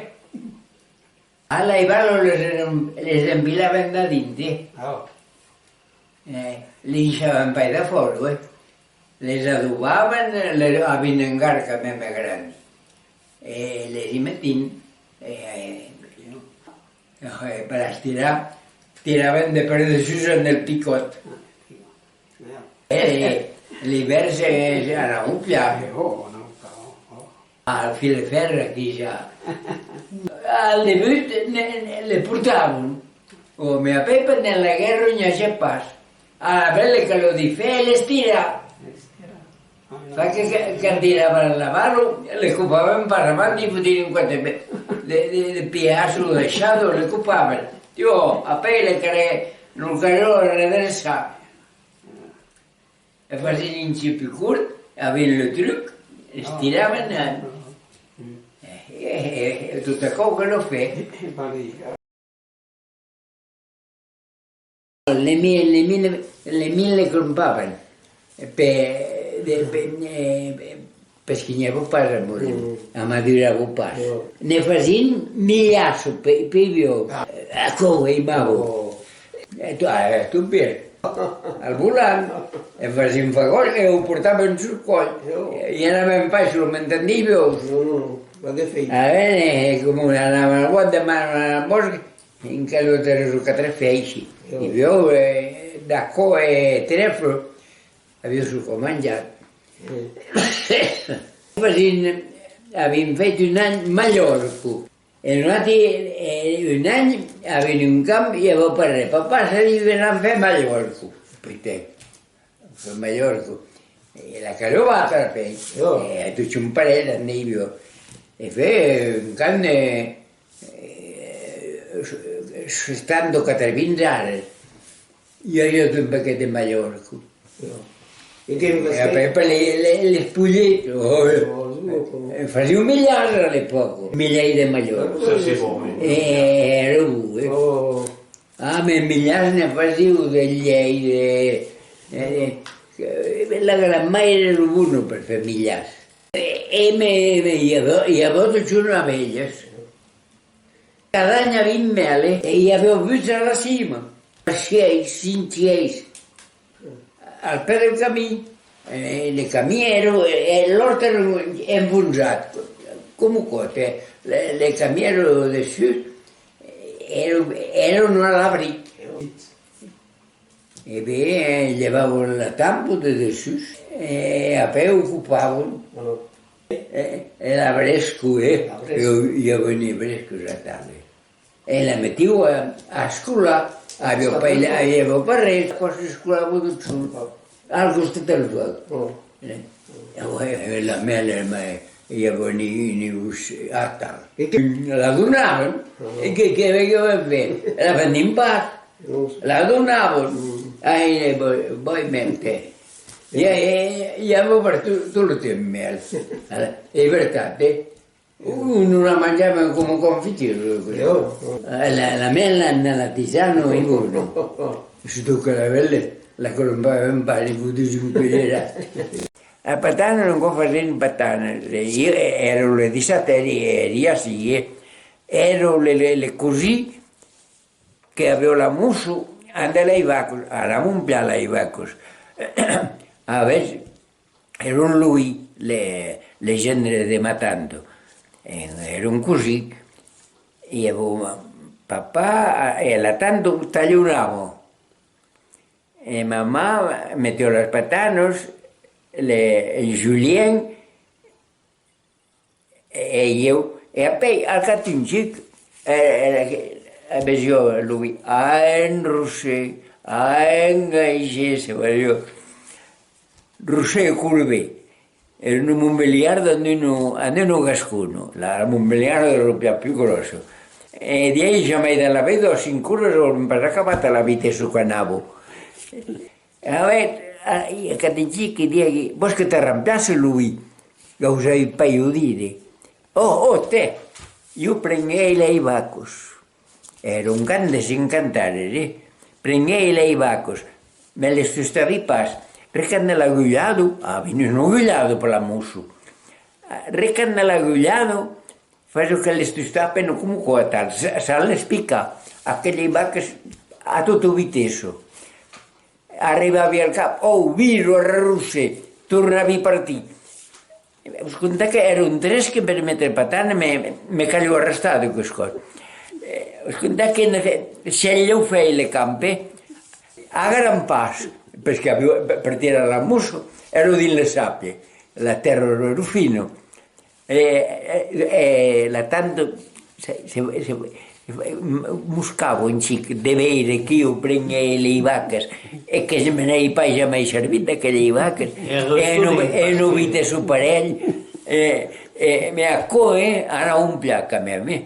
A las barras les, les empilavan dedins, eh? Eh, les daissavan pas defòra, eh? Les adobavan, les, avián un garg mème grand. E les i metián, eh, eh, per estirar, tiravan de per dessús amb el picòt. E l'ivèrn se, se anavan plan. Al fil de fèrre aquí ja. Al debut ne, ne, le portavan. O me apèi pendent la guèrra n'i agèt pas. Alavetz le caló difèr e l'estirar. Fa que, que, que tiravan la barra, le copavan pas avant, li fotián un quate de, de, de piasso de chado, le copavan. Io, apèi le calè, lo caló redreçar. E fasián un chic pus cort, avián le truc, estiravan, e, e, e, e tot aquò que lo fè. Le mi-, le mil, le mil le crompavan, e pe, de, pe, e, Parce que n'i avó pas a morir, amadurava pas. Ne fasián milhàs, pe-, pèi viò, aquò aimava. E to-, e tot bien. Al volant, e fasián fagòl e o portavan sul còl. I anavan pas solament en dijòus. A veire, e coma anavan al bòsc, demanava al bòsc, encara tres o quatre fèici. E viò, e, d'aquò e trèfle, aviá çò qu'a manjat. Fasián, avián fait un an Malhòrca. E noati, e, un an, avián un camp, i avó pas res. Papà se li venava fèr Malhòrca. Putain, fèr Malhòrca. E la caló batre, pèi. E tot son parelh, en Deibio. E fèr un camp de, e, setanta o quatre-vints ares. I aviá un paquet de Malhòrca. E que... E après, per les, les, les polhets, oh, e fasián milhàs a l'epòca. Milhàs de Malhòrca. Ça, c'est bon, oui. E èra bon, eh. Ah, mès milhàs ne fasián de lhèit, de, de, de, la grand-maire èra bona per fèr milhàs. E, e me, me, i avó, i avó totjorn abelhas. Cada an aviam mèl, eh? E i aviá buts a la cima, sièis, cinc sièis, al pè del camin. E le camin èra, e l'òrt èra enfonsat, coma aquò, eh? Le, le camin èra dessús, èra, èra un alabric. E ben, lhevavan la tampa de dessús, e apèi o copavan. E, e la bresca, eh? La bresca. E i, i avó de brescas atal. E la metián a, a escolar, aviá pas, aviá pas res, aquò s'escolava tot sol, al costat del tuat. Eh, eh, la mèla, ma, i aviá ni, ni us atal. E que la donavan, e que, que, que, que, la vendián pas. La donavan. Ai, eh, voi, voi mente. I a, i a, i a, per tot, tot lo temps mèl. Ala, es vertat, eh? Uh, nos la manjàvem coma confitura, aquò. Jo. Eh, la, la mèla, la, la tisana, e bon. Surtot que la bèla, la crompàvem pas, li fotiam un culherat. A patana, non, aquò fasián patana. E ieu, eh, èra le dissabte, èri, èri ací, eh. Èra le, le, le cosin que aviá la mossa, amb las vacas, anàvem plan las vacas. Avètz, èra un Louis, le, le gendre de ma tanta. E èra un cosin. E bon, papà e la tanta talhonava. E mamà metiá las patanas, le, el julièn, e, e ieu, e apèi, al cap d'un chic, e, e, e vesiá Louis, a en Rosset, a en Gaiger, se vesiá. Rosset e Courbet, èra una Montbeliarda amb una, amb una gascona, la, la Montbeliarda èra plan pus gròssa. E dièi, jamai de la vida, a cinc oras, aviam pas acabat a la vitessa qu'anava. A veire, a, i a aquel chic que diguèt: «Vòls que te remplace, Louis?» Gausèi pas o dire. «Oh, oh, tè!» Ieu prenguèi las vacas. Èra un can de cinquanta ans, eh? Prenguèi las vacas, me les tustavi pas. Recant de l'agulhada, aviam una agulhada per la mossa. Recant de l'agulhada, fasiá que les tustava, coma aquò, atal, sa-, sans les picar. Aquelas vacas a tota vitessa. Arribavi al cap, oh, vira, arrarrosset, tornavi partir. Vos contar que èra un trèsque per metre patana, me, me caliá arrestar de quauques còps. Eh, vos contar que ne fe-, se lhèu fèi le camp, eh, a gran pas, perque aviá, per tirar la mossa, èra dins le sable, la tèrra èra fina. E, e, e la tanta se, se, se, mos cava un chic de veire que ieu prenguèi las vacas e que me n'èi pas jamai servit d'aquelas vacas. E non, e non vite su parelh, e, e, me aquò, eh, anava un plan quand même, eh.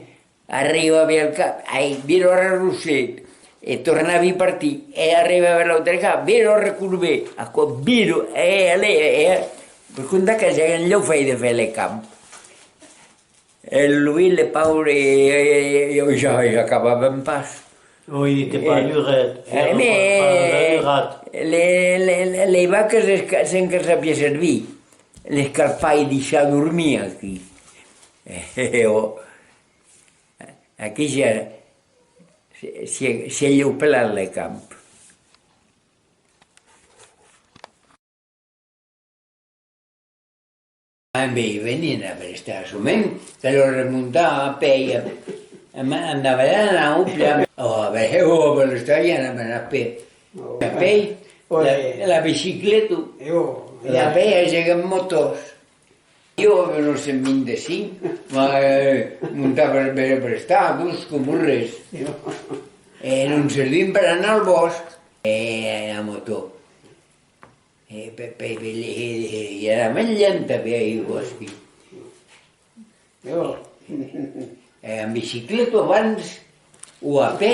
Arribavi al cap, ai, vira, arrarrosset, e tornavi partir, e arribavi a l'autre cap, vira, arrarrosset, aquò, vira, e, e, e, e, per contar que ja lhèu fèi de fèr le camp. E Louis, le paure, e, e, e, ja, ja acabàvem pas. Oui, que pas duret, e, mès, pas durat. Le, le, le, las vacas es que, se'n que sabiá servir. Les cal pas daissar dormir aquí. E, e, o, Aquí se, se, se, se lhèu pelat le camp. Ambe, venián a prestar soment, caliá remontar a pè, a, a, en davalhant a un plan. Oh, ben, oh, ben, l'estarián a ben a pè. A pè, la, la bicicleta. E apèi aguèt motòs. Ieu aviá nòu cents vint-e-cinc, ma, eh, montava per prestar, dos, coma res. E non servián per anar al bòsc. E la motò. E pe, pe, pe, e, e, e èra mei lenta per al bòsc. E en bicicleta abans, o a pè.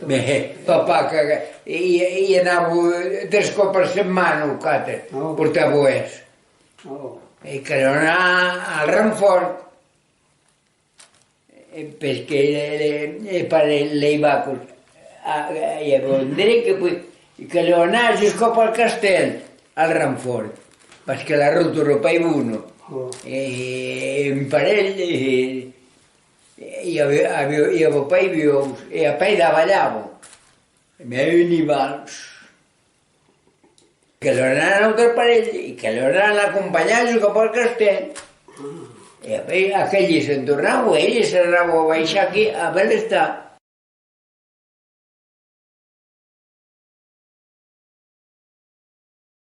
Mès, papà, que, que, i, i anava tres còps per setmana o quatre, portar boès. E caliá anar al Renfòrt, e perque le, le, le pare, las vacas, a, a, i aviá un drec, e puèi caliá anar jusc'au Pal Castèl, al Renfòrt, perque la rota èra pas bona. E, e un parelh, e, e i aviá, aviá, i aviá pas buòus, e apèi davalhava. Mès un i vals. Caliá anar a un autre parelh, e caliá anar l'acompanhar jusc'au Pal Castèl. E apèi aquelei se'n tornavan, elei s'anavan baishar aquí a Belestar.